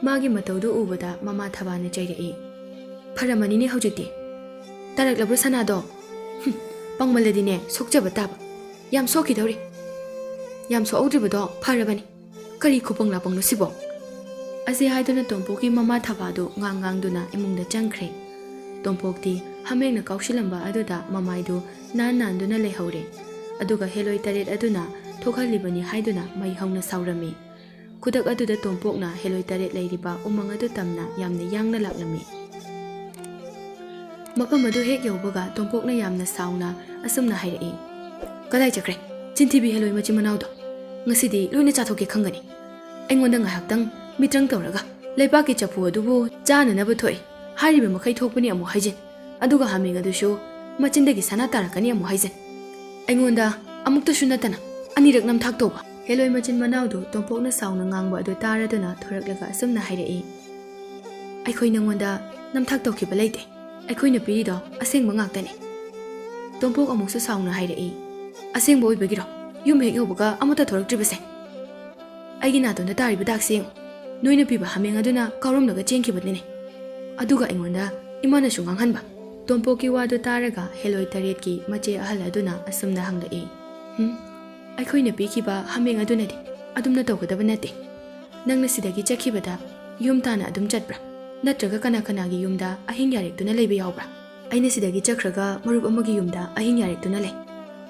ꯃꯥꯒꯤ ꯃꯇꯧꯗꯨ ꯎꯕꯗ ꯃꯃꯥ ꯊꯕꯥꯅ ꯆꯩꯔꯛꯏ꯫ "ꯐꯔꯝꯃꯅꯤꯅꯦ ꯍꯧꯖꯤꯛꯇꯤ꯫ ꯇꯥꯔꯛꯂꯕ꯭ꯔꯣ ꯁꯅꯥꯗꯣ? ꯍꯨꯝ, ꯄꯪꯃꯜꯂꯗꯤꯅꯦ ꯁꯣꯛꯆꯕ ꯇꯥꯕ꯫ ꯌꯥꯝ ꯁꯣꯛꯈꯤꯗꯧꯔꯤ꯫ ꯌꯥꯝ ꯁꯣꯛꯍꯧꯗ꯭ꯔꯤꯕꯗꯣ ꯐꯔꯕꯅꯤ꯫ ꯀꯔꯤ ꯈꯨꯄꯪ ꯂꯥꯄꯪꯅꯣ ꯁꯤꯕꯣ?" ꯑꯁꯤ ꯍꯥꯏꯗꯨꯅ ꯇꯣꯝꯄꯣꯛꯀꯤ ꯃꯃꯥ ꯊꯕꯥꯗꯨ ꯉꯥꯡ ꯉꯥꯡꯗꯨꯅ ꯏꯃꯨꯡꯗ ꯆꯪꯈ꯭ꯔꯦ꯫ ꯇꯣꯝꯄꯣꯛꯇꯤ ꯍꯥꯃꯦꯡꯅ ꯀꯥꯎꯁꯤꯜꯂꯝꯕ ꯑꯗꯨꯗ ꯃꯃꯥꯏꯗꯨ ꯅꯥꯟ ꯅꯥꯟꯗꯨꯅ ꯂꯩꯍꯧꯔꯦ꯫ ꯑꯗꯨꯒ ꯍꯦꯂꯣꯏ ꯇꯔꯦꯠ ꯑꯗꯨꯅ ꯊꯣꯛꯍꯜꯂꯤꯕꯅꯤ ꯍꯥꯏꯗꯨꯅ ꯃꯩ ꯍꯧꯅ ꯁꯥꯎꯔꯝꯃꯤ꯫ ꯈꯨꯗꯛ ꯑꯗꯨꯗ ꯇꯣꯝꯄꯣꯛꯅ ꯍꯦꯂꯣꯏ ꯇꯔꯦꯠ ꯂꯩꯔꯤꯕ ꯎꯃꯪ ꯑꯗꯨ ꯇꯝꯅ ꯌꯥꯝꯅ ꯌꯥꯡꯅ ꯂꯥꯛꯂꯝꯃꯤ꯫ ꯃꯐꯝ ꯑꯗꯨ ꯍꯦꯛ ꯌꯧꯕꯒ ꯇꯣꯝꯄꯣꯛꯅ ꯌꯥꯝꯅ ꯁꯥꯎꯅ ꯑꯁꯨꯝꯅ ꯍꯥꯏꯔꯛꯏ, "ꯀꯗꯥꯏ ꯆꯠꯈ꯭ꯔꯦ? ꯆꯤꯟꯊꯤꯕꯤ ꯍꯦꯂꯣꯏ ꯃꯆꯤꯟ ꯃꯅꯥꯎꯗꯣ! ꯉꯁꯤꯗꯤ ꯂꯣꯏꯅ ꯆꯥꯊꯣꯛꯀꯦ ꯈꯪꯒꯅꯤ꯫ ꯑꯩꯉꯣꯟꯗ ꯉꯥꯏꯍꯥꯛꯇꯪ ꯃꯤꯇ꯭ꯔꯪ ꯇꯧꯔꯒ ꯂꯩꯕꯥꯛꯀꯤ ꯆꯐꯨ ꯑꯗꯨꯕꯨ ꯆꯥꯅꯅꯕ ꯊꯣꯛꯏ ꯍꯥꯏꯔꯤꯕ ꯃꯈꯩ ꯊꯣꯛꯄꯅꯤ ꯑꯃꯨꯛ ꯍꯥꯏꯖꯤꯟ, ꯑꯗꯨꯒ ꯍꯥꯃꯦꯡ ꯑꯗꯨꯁꯨ ꯃꯆꯤꯟꯗꯒꯤ ꯁꯅꯥ ꯇꯥꯔꯛꯀꯅꯤ ꯑꯃꯨꯛ ꯍꯥꯏꯖꯤꯟ꯫ ꯑꯩꯉꯣꯟꯗ ꯑꯃꯨꯛꯇꯁꯨ ꯅꯠꯇꯅ ꯑꯅꯤꯔꯛ ꯅꯝꯊꯥꯛ ꯇꯧꯕ!" ꯍꯦꯂꯣꯏ ꯃꯆꯤꯟ ꯃꯅꯥꯎꯗꯨ ꯇꯣꯝꯄꯣꯛꯅ ꯁꯥꯎꯅ ꯉꯥꯡꯕ ꯑꯗꯨ ꯇꯥꯔꯗꯨꯅ ꯊꯣꯔꯛꯂꯒ ꯑꯁꯨꯝꯅ ꯍꯥꯏꯔꯛꯏ, "ꯑꯩꯈꯣꯏ ꯅꯪꯉꯣꯟꯗ ꯅꯝꯊꯥꯛ ꯇꯧꯈꯤꯕ ꯂꯩꯇꯦ꯫ ꯑꯩꯈꯣꯏꯅ ꯄꯤꯔꯤꯗꯣ ꯑꯁꯦꯡꯕ ꯉꯥꯛꯇꯅꯤ꯫" ꯇꯣꯝꯄꯣꯛ ꯑꯃꯨꯛꯁꯨ ꯁꯥꯎꯅ ꯍꯥꯏꯔꯛꯏ, "ꯑꯁꯦꯡꯕ ꯑꯣꯏꯕꯒꯤꯔꯣ ꯌꯨꯝ ꯍꯦꯛ ꯌꯧꯕꯒ ꯑꯃꯠꯇ ꯊꯣꯔꯛꯇ꯭ꯔꯤꯕꯁꯦ? ꯑꯩꯒꯤ ꯅꯥꯇꯣꯟꯗ ꯇꯥꯔꯤꯕ ꯗꯥꯛꯁꯦ ꯌꯦꯡꯉꯨ꯫ ꯅꯣꯏꯅ ꯄꯤꯕ ꯍꯥꯃꯦꯡ ꯑꯗꯨꯅ ꯀꯥꯎꯔꯝꯂꯒ ꯆꯦꯟꯈꯤꯕꯅꯤꯅꯦ꯫ ꯑꯗꯨꯒ ꯑꯩꯉꯣꯟꯗ ꯏꯃꯥꯅꯁꯨ ꯉꯥꯡꯍꯟꯕ꯫" ꯇꯣꯝꯄꯣꯛꯀꯤ ꯋꯥꯗꯨ ꯇꯥꯔꯒ ꯍꯦꯂꯣꯏ ꯇꯔꯦꯠꯀꯤ ꯃꯆꯦ ꯑꯍꯜ ꯑꯗꯨꯅ ꯑꯁꯨꯝꯅ ꯍꯪꯂꯛꯏ, "ꯍꯨꯝ, ꯑꯩꯈꯣꯏꯅ ꯄꯤꯈꯤꯕ ꯍꯥꯃꯦꯡ ꯑꯗꯨꯅꯗꯤ ꯑꯗꯨꯝꯅ ꯇꯧꯒꯗꯕ ꯅꯠꯇꯦ꯫ ꯅꯪꯅ ꯁꯤꯗꯒꯤ ꯆꯠꯈꯤꯕꯗ ꯌꯨꯝ ꯇꯥꯅ ꯑꯗꯨꯝ ꯆꯠꯄ꯭ꯔꯥ? ꯅꯠꯇ꯭ꯔꯒ ꯀꯅꯥ ꯀꯅꯥꯒꯤ ꯌꯨꯝꯗ ꯑꯍꯤꯡ ꯌꯥꯔꯦꯛꯇꯨꯅ ꯂꯩꯕ ꯌꯥꯎꯕ꯭ꯔꯥ? ꯑꯩꯅ ꯁꯤꯗꯒꯤ ꯆꯠꯈ꯭ꯔꯒ ꯃꯔꯨꯞ ꯑꯃꯒꯤ ꯌꯨꯝꯗ ꯑꯍꯤꯡ ꯌꯥꯔꯦꯛꯇꯨꯅ ꯂꯩ꯫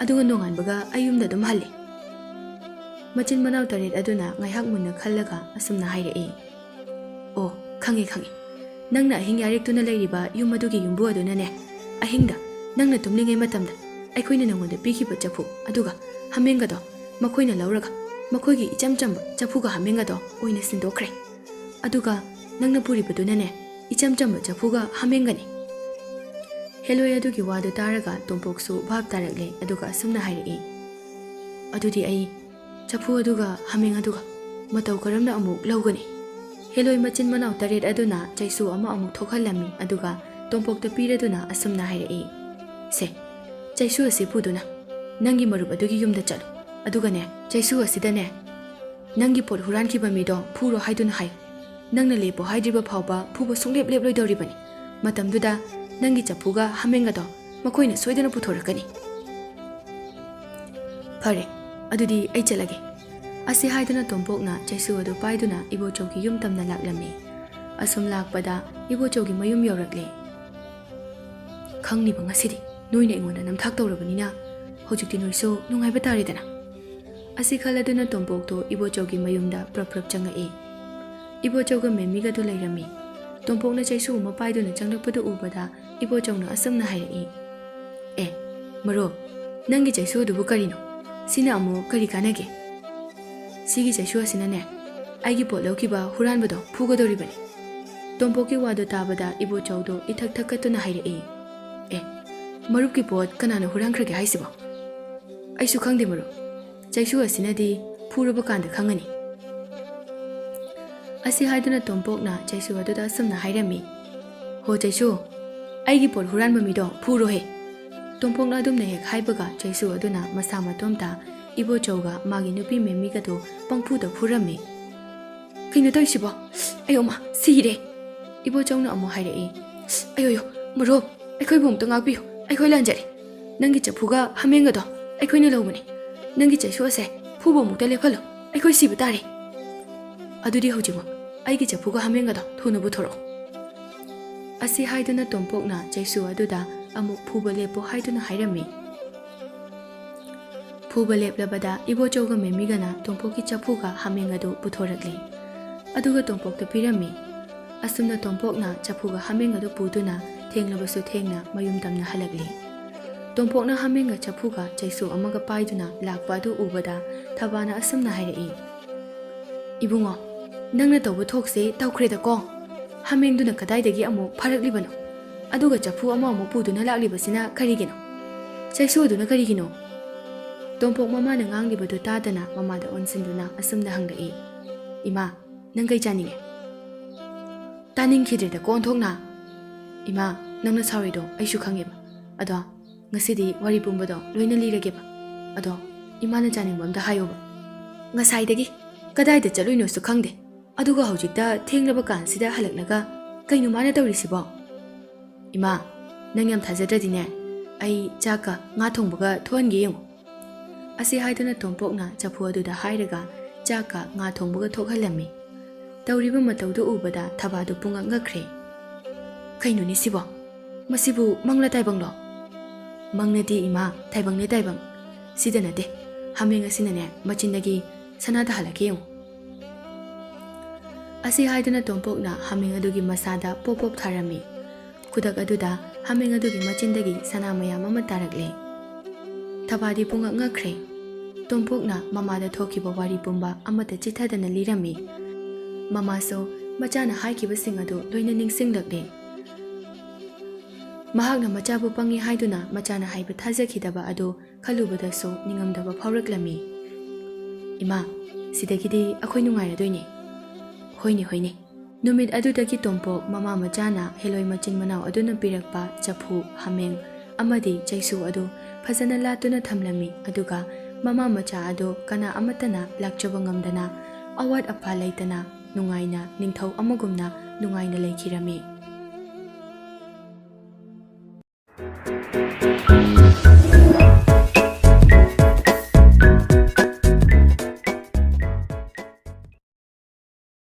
ꯑꯗꯨꯒ ꯅꯣꯡꯉꯥꯟꯕꯒ ꯑꯩ ꯌꯨꯝꯗ ꯑꯗꯨꯝ ꯍꯜꯂꯤ꯫" ꯃꯆꯤꯟ ꯃꯅꯥꯎ ꯇꯔꯦꯠ ꯑꯗꯨꯅ ꯉꯥꯏꯍꯥꯛ ꯃꯨꯟꯅ ꯈꯜꯂꯒ ꯑꯁꯨꯝꯅ ꯍꯥꯏꯔꯛꯏ, "ꯑꯣ, ꯈꯪꯉꯦ, ꯈꯪꯉꯦ꯫ ꯅꯪꯅ ꯑꯍꯤꯡ ꯌꯥꯔꯦꯛꯇꯨꯅ ꯂꯩꯔꯤꯕ ꯌꯨꯝ ꯑꯗꯨꯒꯤ ꯌꯨꯝꯕꯨ ꯑꯗꯨꯅꯅꯦ, ꯑꯍꯤꯡꯗ ꯅꯪꯅ ꯇꯨꯝꯂꯤꯉꯩ ꯃꯇꯝꯗ ꯑꯩꯈꯣꯏꯅ ꯅꯉꯣꯟꯗ ꯄꯤꯈꯤꯕ ꯆꯐꯨ ꯑꯗꯨꯒ ꯍꯥꯃꯦꯡꯒꯗꯣ ꯃꯈꯣꯏꯅ ꯂꯧꯔꯒ ꯃꯈꯣꯏꯒꯤ ꯏꯆꯝ ꯆꯝꯕ ꯆꯐꯨꯒ ꯍꯥꯃꯦꯡꯒꯗꯣ ꯑꯣꯏꯅ ꯁꯤꯟꯗꯣꯛꯈ꯭ꯔꯦ꯫ ꯑꯗꯨꯒ ꯅꯪꯅ ꯄꯨꯔꯤꯕꯗꯨꯅꯅꯦ, ꯏꯆꯝ ꯆꯝꯕ ꯆꯐꯨꯒ ꯍꯥꯃꯦꯡꯒꯅꯤ꯫" ꯍꯦꯂꯣꯏ ꯑꯗꯨꯒꯤ ꯋꯥꯗꯨ ꯇꯥꯔꯒ ꯇꯣꯝꯄꯣꯛꯁꯨ ꯚꯥꯞ ꯇꯥꯔꯛꯂꯦ, ꯑꯗꯨꯒ ꯑꯁꯨꯝꯅ ꯍꯥꯏꯔꯛꯏ, "ꯑꯗꯨꯗꯤ ꯑꯩ ꯆꯐꯨ ꯑꯗꯨꯒ ꯍꯥꯃꯦꯡ ꯑꯗꯨꯒ ꯃꯇꯧ ꯀꯔꯝꯅ ꯑꯃꯨꯛ ꯂꯧꯒꯅꯤ?" ꯍꯦꯂꯣꯏ ꯃꯆꯤꯟ ꯃꯅꯥꯎ ꯇꯔꯦꯠ ꯑꯗꯨꯅ ꯆꯩꯁꯨ ꯑꯃ ꯑꯃꯨꯛ ꯊꯣꯛꯍꯜꯂꯝꯃꯤ, ꯑꯗꯨꯒ ꯇꯣꯝꯄꯣꯛꯇ ꯄꯤꯔꯗꯨꯅ ꯑꯁꯨꯝꯅ ꯍꯥꯏꯔꯛꯏ, "ꯁꯦ, ꯆꯩꯁꯨ ꯑꯁꯤ ꯄꯨꯗꯨꯅ ꯅꯪꯒꯤ ꯃꯔꯨꯞ ꯑꯗꯨꯒꯤ ꯌꯨꯝꯗ ꯆꯠꯂꯨ꯫ ꯑꯗꯨꯒꯅꯦ, ꯆꯩꯁꯨ ꯑꯁꯤꯗꯅꯦ, ꯅꯪꯒꯤ ꯄꯣꯠ ꯍꯨꯔꯥꯟꯈꯤꯕ ꯃꯤꯗꯣ ꯐꯨꯔꯣ ꯍꯥꯏꯗꯨꯅ ꯍꯥꯏꯌꯨ꯫ ꯅꯪꯅ ꯂꯦꯞꯄꯣ ꯍꯥꯏꯗ꯭ꯔꯤꯕ ꯐꯥꯎꯕ ꯐꯨꯕ ꯁꯨꯡꯂꯦꯞ ꯂꯦꯞꯂꯣꯏꯗꯧꯔꯤꯕꯅꯤ꯫ ꯃꯇꯝꯗꯨꯗ ꯅꯪꯒꯤ ꯆꯐꯨꯒ ꯍꯥꯃꯦꯡꯒꯗꯣ ꯃꯈꯣꯏꯅ ꯁꯣꯏꯗꯅ ꯄꯨꯊꯣꯔꯛꯀꯅꯤ꯫" "ꯐꯔꯦ, ꯑꯗꯨꯗꯤ ꯑꯩ ꯆꯠꯂꯒꯦ꯫" ꯑꯁꯤ ꯍꯥꯏꯗꯨꯅ ꯇꯣꯝꯄꯣꯛꯅ ꯆꯩꯁꯨ ꯑꯗꯨ ꯄꯥꯏꯗꯨꯅ ꯏꯕꯣꯆꯧꯒꯤ ꯌꯨꯝ ꯇꯝꯅ ꯂꯥꯛꯂꯝꯃꯤ꯫ ꯑꯁꯨꯝ ꯂꯥꯛꯄꯗ ꯏꯕꯣꯆꯧꯒꯤ ꯃꯌꯨꯝ ꯌꯧꯔꯛꯂꯦ꯫ "ꯈꯪꯂꯤꯕ ꯉꯁꯤꯗꯤ ꯅꯣꯏꯅ ꯑꯩꯉꯣꯟꯗ ꯅꯝꯊꯥꯛ ꯇꯧꯔꯕꯅꯤꯅ ꯍꯧꯖꯤꯛꯇꯤ ꯅꯣꯏꯁꯨ ꯅꯨꯡꯉꯥꯏꯕ ꯇꯥꯔꯦꯗꯅ꯫ ꯑꯁꯤ ꯈꯜꯂꯗꯨꯅ ꯇꯣꯝꯄꯣꯛꯇꯣ ꯏꯕꯣꯆꯧꯒꯤ ꯃꯌꯨꯝꯗ ꯄ꯭ꯔꯞ ꯄ꯭ꯔꯞ ꯆꯪꯉꯛꯏ꯫ ꯏꯕꯣꯆꯧꯒ ꯃꯦꯝꯃꯤꯒꯗꯣ ꯂꯩꯔꯝꯃꯤ꯫ ꯇꯣꯝꯄꯣꯛꯅ ꯆꯩꯁꯨ ꯑꯃ ꯄꯥꯏꯗꯨꯅ ꯆꯪꯂꯛꯄꯗꯨ ꯎꯕꯗ ꯏꯕꯣꯆꯧꯅ ꯑꯁꯨꯝꯅ ꯍꯥꯏꯔꯛꯏ, "ꯑꯦ, ꯃꯔꯨꯞ, ꯅꯪꯒꯤ ꯆꯩꯁꯨ ꯑꯗꯨꯕꯨ ꯀꯔꯤꯅꯣ? ꯁꯤꯅ ꯑꯃꯨꯛ ꯀꯔꯤ ꯀꯥꯟꯅꯒꯦ?" "ꯁꯤꯒꯤ ꯆꯩꯁꯨ ꯑꯁꯤꯅꯅꯦ, ꯑꯩꯒꯤ ꯄꯣꯠ ꯂꯧꯈꯤꯕ ꯍꯨꯔꯥꯟꯕꯗꯣ ꯐꯨꯒꯗꯧꯔꯤꯕꯅꯤ꯫" ꯇꯣꯝꯄꯣꯛꯀꯤ ꯋꯥꯗꯣ ꯇꯥꯕꯗ ꯏꯕꯣꯆꯧꯗꯣ ꯏꯊꯛ ꯊꯛꯀꯠꯇꯨꯅ ꯍꯥꯏꯔꯛꯏ, "ꯑꯦ, ꯃꯔꯨꯞꯀꯤ ꯄꯣꯠ ꯀꯅꯥꯅ ꯍꯨꯔꯥꯟꯈ꯭ꯔꯒꯦ ꯍꯥꯏꯁꯤꯕꯣ?" "ꯑꯩꯁꯨ ꯈꯪꯗꯦ ꯃꯔꯨꯞ꯫ ꯆꯩꯁꯨ ꯑꯁꯤꯅꯗꯤ ꯐꯨꯔꯕ ꯀꯥꯟꯗ ꯈꯪꯉꯅꯤ꯫" ꯑꯁꯤ ꯍꯥꯏꯗꯨꯅ ꯇꯣꯝꯄꯣꯛꯅ ꯆꯩꯁꯨ ꯑꯗꯨꯗ ꯑꯁꯨꯝꯅ ꯍꯥꯏꯔꯝꯃꯤ, "ꯍꯣ ꯆꯩꯁꯨ, ꯑꯩꯒꯤ ꯄꯣꯠ ꯍꯨꯔꯥꯟꯕ ꯃꯤꯗꯣ ꯐꯨꯔꯣꯍꯦ!" ꯇꯣꯝꯄꯣꯛꯅ ꯑꯗꯨꯝꯅ ꯍꯦꯛ ꯍꯥꯏꯕꯒ ꯆꯩꯁꯨ ꯑꯗꯨꯅ ꯃꯁꯥ ꯃꯇꯣꯝꯇ ꯏꯕꯣꯆꯧꯒ ꯃꯥꯒꯤ ꯅꯨꯄꯤ ꯃꯦꯝꯃꯤꯒꯗꯨ ꯄꯪꯐꯨꯗ ꯐꯨꯔꯝꯃꯤ꯫ "ꯀꯩꯅꯣ ꯇꯧꯔꯤꯁꯤꯕꯣ? ꯑꯌꯣ ꯃꯥ, ꯁꯤꯔꯦ!" ꯏꯕꯣꯆꯧꯅ ꯑꯃꯨꯛ ꯍꯥꯏꯔꯛꯏ, "ꯑꯌꯣꯌꯣ, ꯃꯔꯨꯞ, ꯑꯩꯈꯣꯏꯕꯨ ꯑꯃꯨꯛꯇ ꯉꯥꯛꯄꯤꯌꯨ, ꯑꯩꯈꯣꯏ ꯂꯥꯟꯖꯔꯦ꯫ ꯅꯪꯒꯤ ꯆꯐꯨꯒ ꯍꯥꯃꯦꯡꯒꯗꯣ ꯑꯩꯈꯣꯏꯅ ꯂꯧꯕꯅꯤ꯫ ꯅꯪꯒꯤ ꯆꯩꯁꯨ ꯑꯁꯦ ꯐꯨꯕ ꯑꯃꯨꯛꯇ ꯂꯦꯞꯍꯜꯂꯣ, ꯑꯩꯈꯣꯏ ꯁꯤꯕ ꯇꯥꯔꯦ꯫ ꯑꯗꯨꯗꯤ ꯍꯧꯖꯤꯛꯃꯛ ꯑꯩꯒꯤ ꯆꯐꯨꯒ ꯍꯥꯃꯦꯡꯒꯗꯣ ꯊꯨꯅ ꯄꯨꯊꯣꯔꯛꯑꯣ꯫" ꯑꯁꯤ ꯍꯥꯏꯗꯨꯅ ꯇꯣꯝꯄꯣꯛꯅ ꯆꯩꯁꯨ ꯑꯗꯨꯗ ꯑꯃꯨꯛ ꯐꯨꯕ ꯂꯦꯞꯄꯣ ꯍꯥꯏꯗꯨꯅ ꯍꯥꯏꯔꯝꯃꯤ꯫ ꯐꯨꯕ ꯂꯦꯞꯂꯕꯗ ꯏꯕꯣꯆꯧꯒ ꯃꯦꯝꯃꯤꯒꯅ ꯇꯣꯝꯄꯣꯛꯀꯤ ꯆꯐꯨꯒ ꯍꯥꯃꯦꯡ ꯑꯗꯨ ꯄꯨꯊꯣꯔꯛꯂꯤ꯫ ꯑꯗꯨꯒ ꯇꯣꯝꯄꯣꯛꯇ ꯄꯤꯔꯝꯃꯤ꯫ ꯑꯁꯨꯝꯅ ꯇꯣꯝꯄꯣꯛꯅ ꯆꯐꯨꯒ ꯍꯥꯃꯦꯡ ꯑꯗꯨ ꯄꯨꯗꯨꯅ ꯊꯦꯡꯂꯕꯁꯨ ꯊꯦꯡꯅ ꯃꯌꯨꯝ ꯇꯝꯅ ꯍꯜꯂꯛꯂꯤ꯫ ꯇꯣꯝꯄꯣꯛꯅ ꯍꯥꯃꯦꯡꯒ ꯆꯐꯨꯒ ꯆꯩꯁꯨ ꯑꯃꯒ ꯄꯥꯏꯗꯨꯅ ꯂꯥꯛꯄ ꯑꯗꯨ ꯎꯕꯗ ꯊꯕꯥꯅ ꯑꯁꯨꯝꯅ ꯍꯥꯏꯔꯛꯏ, "ꯏꯕꯨꯡꯉꯣ, ꯅꯪꯅ ꯇꯧꯕ ꯊꯣꯛꯁꯦ ꯇꯧꯈ꯭ꯔꯦꯗꯀꯣ꯫ ꯍꯥꯃꯦꯡꯗꯨꯅ ꯀꯗꯥꯏꯗꯒꯤ ꯑꯃꯨꯛ ꯐꯥꯔꯛꯂꯤꯕꯅꯣ? ꯑꯗꯨꯒ ꯆꯐꯨ ꯑꯃ ꯑꯃꯨꯛ ꯄꯨꯗꯨꯅ ꯂꯥꯛꯂꯤꯕꯁꯤꯅ ꯀꯔꯤꯒꯤꯅꯣ? ꯆꯩꯁꯨ ꯑꯗꯨꯅ ꯀꯔꯤꯒꯤꯅꯣ?" ꯇꯣꯝꯄꯣꯛ ꯃꯃꯥꯅ ꯉꯥꯡꯂꯤꯕꯗꯨ ꯇꯥꯗꯅ ꯃꯃꯥꯗ ꯑꯣꯟꯁꯤꯟꯗꯨꯅ ꯑꯁꯨꯝꯅ ꯍꯪꯂꯛꯏ, "ꯏꯃꯥ, ꯅꯪ ꯀꯩ ꯆꯥꯅꯤꯡꯉꯦ?" "ꯇꯥꯅꯤꯡꯈꯤꯗ꯭ꯔꯦꯗꯀꯣ ꯑꯣꯟꯊꯣꯛꯅ꯫ ꯏꯃꯥ, ꯅꯪꯅ ꯁꯥꯎꯔꯤꯗꯣ ꯑꯩꯁꯨ ꯈꯪꯉꯦꯕ꯫ ꯑꯗꯣ ꯉꯁꯤꯗꯤ ꯋꯥꯔꯤ ꯄꯨꯝꯕꯗꯣ ꯂꯣꯏꯅ ꯂꯤꯔꯒꯦꯕ꯫ ꯑꯗꯣ ꯏꯃꯥꯅ ꯆꯥꯅꯤꯡꯕ ꯑꯝꯇ ꯍꯥꯏꯌꯣꯕ꯫ ꯉꯁꯥꯏꯗꯒꯤ ꯀꯗꯥꯏꯗ ꯆꯠꯂꯨꯏꯅꯣꯁꯨ ꯈꯪꯗꯦ꯫ ꯑꯗꯨꯒ ꯍꯧꯖꯤꯛꯇ ꯊꯦꯡꯂꯕ ꯀꯥꯟꯁꯤꯗ ꯍꯜꯂꯛꯂꯒ ꯀꯩꯅꯣ ꯃꯥꯅ ꯇꯧꯔꯤꯁꯤꯕꯣ?" "ꯏꯃꯥ, ꯅꯪ ꯌꯥꯝ ꯊꯥꯖꯗ꯭ꯔꯗꯤꯅꯦ, ꯑꯩ ꯆꯥꯛꯀ ꯉꯥ ꯊꯣꯡꯕꯒ ꯊꯣꯛꯍꯟꯒꯦ ꯌꯦꯡꯉꯨ꯫" ꯑꯁꯤ ꯍꯥꯏꯗꯨꯅ ꯇꯣꯝꯄꯣꯛꯅ ꯆꯐꯨ ꯑꯗꯨꯗ ꯍꯥꯏꯔꯒ ꯆꯥꯛꯀ ꯉꯥ ꯊꯣꯡꯕꯒ ꯊꯣꯛꯍꯜꯂꯝꯃꯤ꯫ ꯇꯧꯔꯤꯕ ꯃꯇꯧꯗꯨ ꯎꯕꯗ ꯊꯕꯥꯗꯨ ꯄꯨꯡꯉꯛ ꯉꯛꯈ꯭ꯔꯦ꯫ "ꯀꯩꯅꯣꯅꯦ ꯁꯤꯕꯣ? ꯃꯁꯤꯕꯨ ꯃꯪꯂ ꯇꯥꯏꯕꯪꯂꯣ?" "ꯃꯪ ꯅꯠꯇꯦ ꯏꯃꯥ, ꯇꯥꯏꯕꯪꯅꯦ ꯇꯥꯏꯕꯪ꯫ ꯁꯤꯗ ꯅꯠꯇꯦ, ꯍꯥꯃꯦꯡ ꯑꯁꯤꯅꯅꯦ ꯃꯆꯤꯟꯗꯒꯤ ꯁꯅꯥ ꯇꯥꯍꯜꯂꯛꯀꯦ ꯌꯦꯡꯉꯨ"꯫ ꯑꯁꯤ ꯍꯥꯏꯗꯨꯅ ꯇꯣꯝꯄꯣꯛꯅ ꯍꯥꯃꯦꯡ ꯑꯗꯨꯒꯤ ꯃꯁꯥꯗ ꯄꯣꯞ ꯄꯣꯞ ꯊꯥꯔꯝꯃꯤ꯫ ꯈꯨꯗꯛ ꯑꯗꯨꯗ ꯍꯥꯃꯦꯡ ꯑꯗꯨꯒꯤ ꯃꯆꯤꯟꯗꯒꯤ ꯁꯅꯥ ꯃꯌꯥꯝ ꯑꯃ ꯇꯥꯔꯛꯂꯦ꯫ ꯊꯕꯥꯗꯤ ꯄꯨꯡꯉꯛ ꯉꯛꯈ꯭ꯔꯦ꯫ ꯇꯣꯝꯄꯣꯛꯅ ꯃꯃꯥꯗ ꯊꯣꯛꯈꯤꯕ ꯋꯥꯔꯤ ꯄꯨꯝꯕ ꯑꯃꯠꯇ ꯆꯤꯠꯊꯗꯅ ꯂꯤꯔꯝꯃꯤ꯫ ꯃꯃꯥꯁꯨ ꯃꯆꯥꯅ ꯍꯥꯏꯈꯤꯕꯁꯤꯡ ꯑꯗꯨ ꯂꯣꯏꯅ ꯅꯤꯡꯁꯤꯡꯂꯛꯂꯦ꯫ ꯃꯍꯥꯛꯅ ꯃꯆꯥꯕꯨ ꯄꯪꯉꯤ ꯍꯥꯏꯗꯨꯅ ꯃꯆꯥꯅ ꯍꯥꯏꯕ ꯊꯥꯖꯈꯤꯗꯕ ꯑꯗꯨ ꯈꯜꯂꯨꯕꯗꯁꯨ ꯅꯤꯡꯉꯝꯗꯕ ꯐꯥꯎꯔꯛꯂꯝꯃꯤ꯫ "ꯏꯃꯥ, ꯁꯤꯗꯒꯤꯗꯤ ꯑꯩꯈꯣꯏ ꯅꯨꯡꯉꯥꯏꯔꯗꯣꯏꯅꯦ"꯫ "ꯍꯣꯏꯅꯦ, ꯍꯣꯏꯅꯦ"꯫ ꯅꯨꯃꯤꯠ ꯑꯗꯨꯗꯒꯤ ꯇꯣꯝꯄꯣꯛ ꯃꯃꯥ ꯃꯆꯥꯅ ꯍꯦꯂꯣꯏ ꯃꯆꯤꯟ ꯃꯅꯥꯎ ꯑꯗꯨꯅ ꯄꯤꯔꯛꯄ ꯆꯐꯨ, ꯍꯥꯃꯦꯡ ꯑꯃꯗꯤ ꯆꯩꯁꯨ ꯑꯗꯨ ꯐꯖꯅ ꯂꯥꯠꯇꯨꯅ ꯊꯝꯂꯝꯃꯤ꯫ ꯑꯗꯨꯒ ꯃꯃꯥ ꯃꯆꯥ ꯑꯗꯨ ꯀꯅꯥ ꯑꯃꯠꯇꯅ ꯂꯥꯛꯆꯕ ꯉꯝꯗꯅ, ꯑꯋꯥꯠ ꯑꯄꯥ ꯂꯩꯇꯅ, ꯅꯨꯡꯉꯥꯏꯅ, ꯅꯤꯡꯊꯧ ꯑꯃꯒꯨꯝꯅ ꯅꯨꯡꯉꯥꯏꯅ ꯂꯩꯈꯤꯔꯝꯃꯤ꯫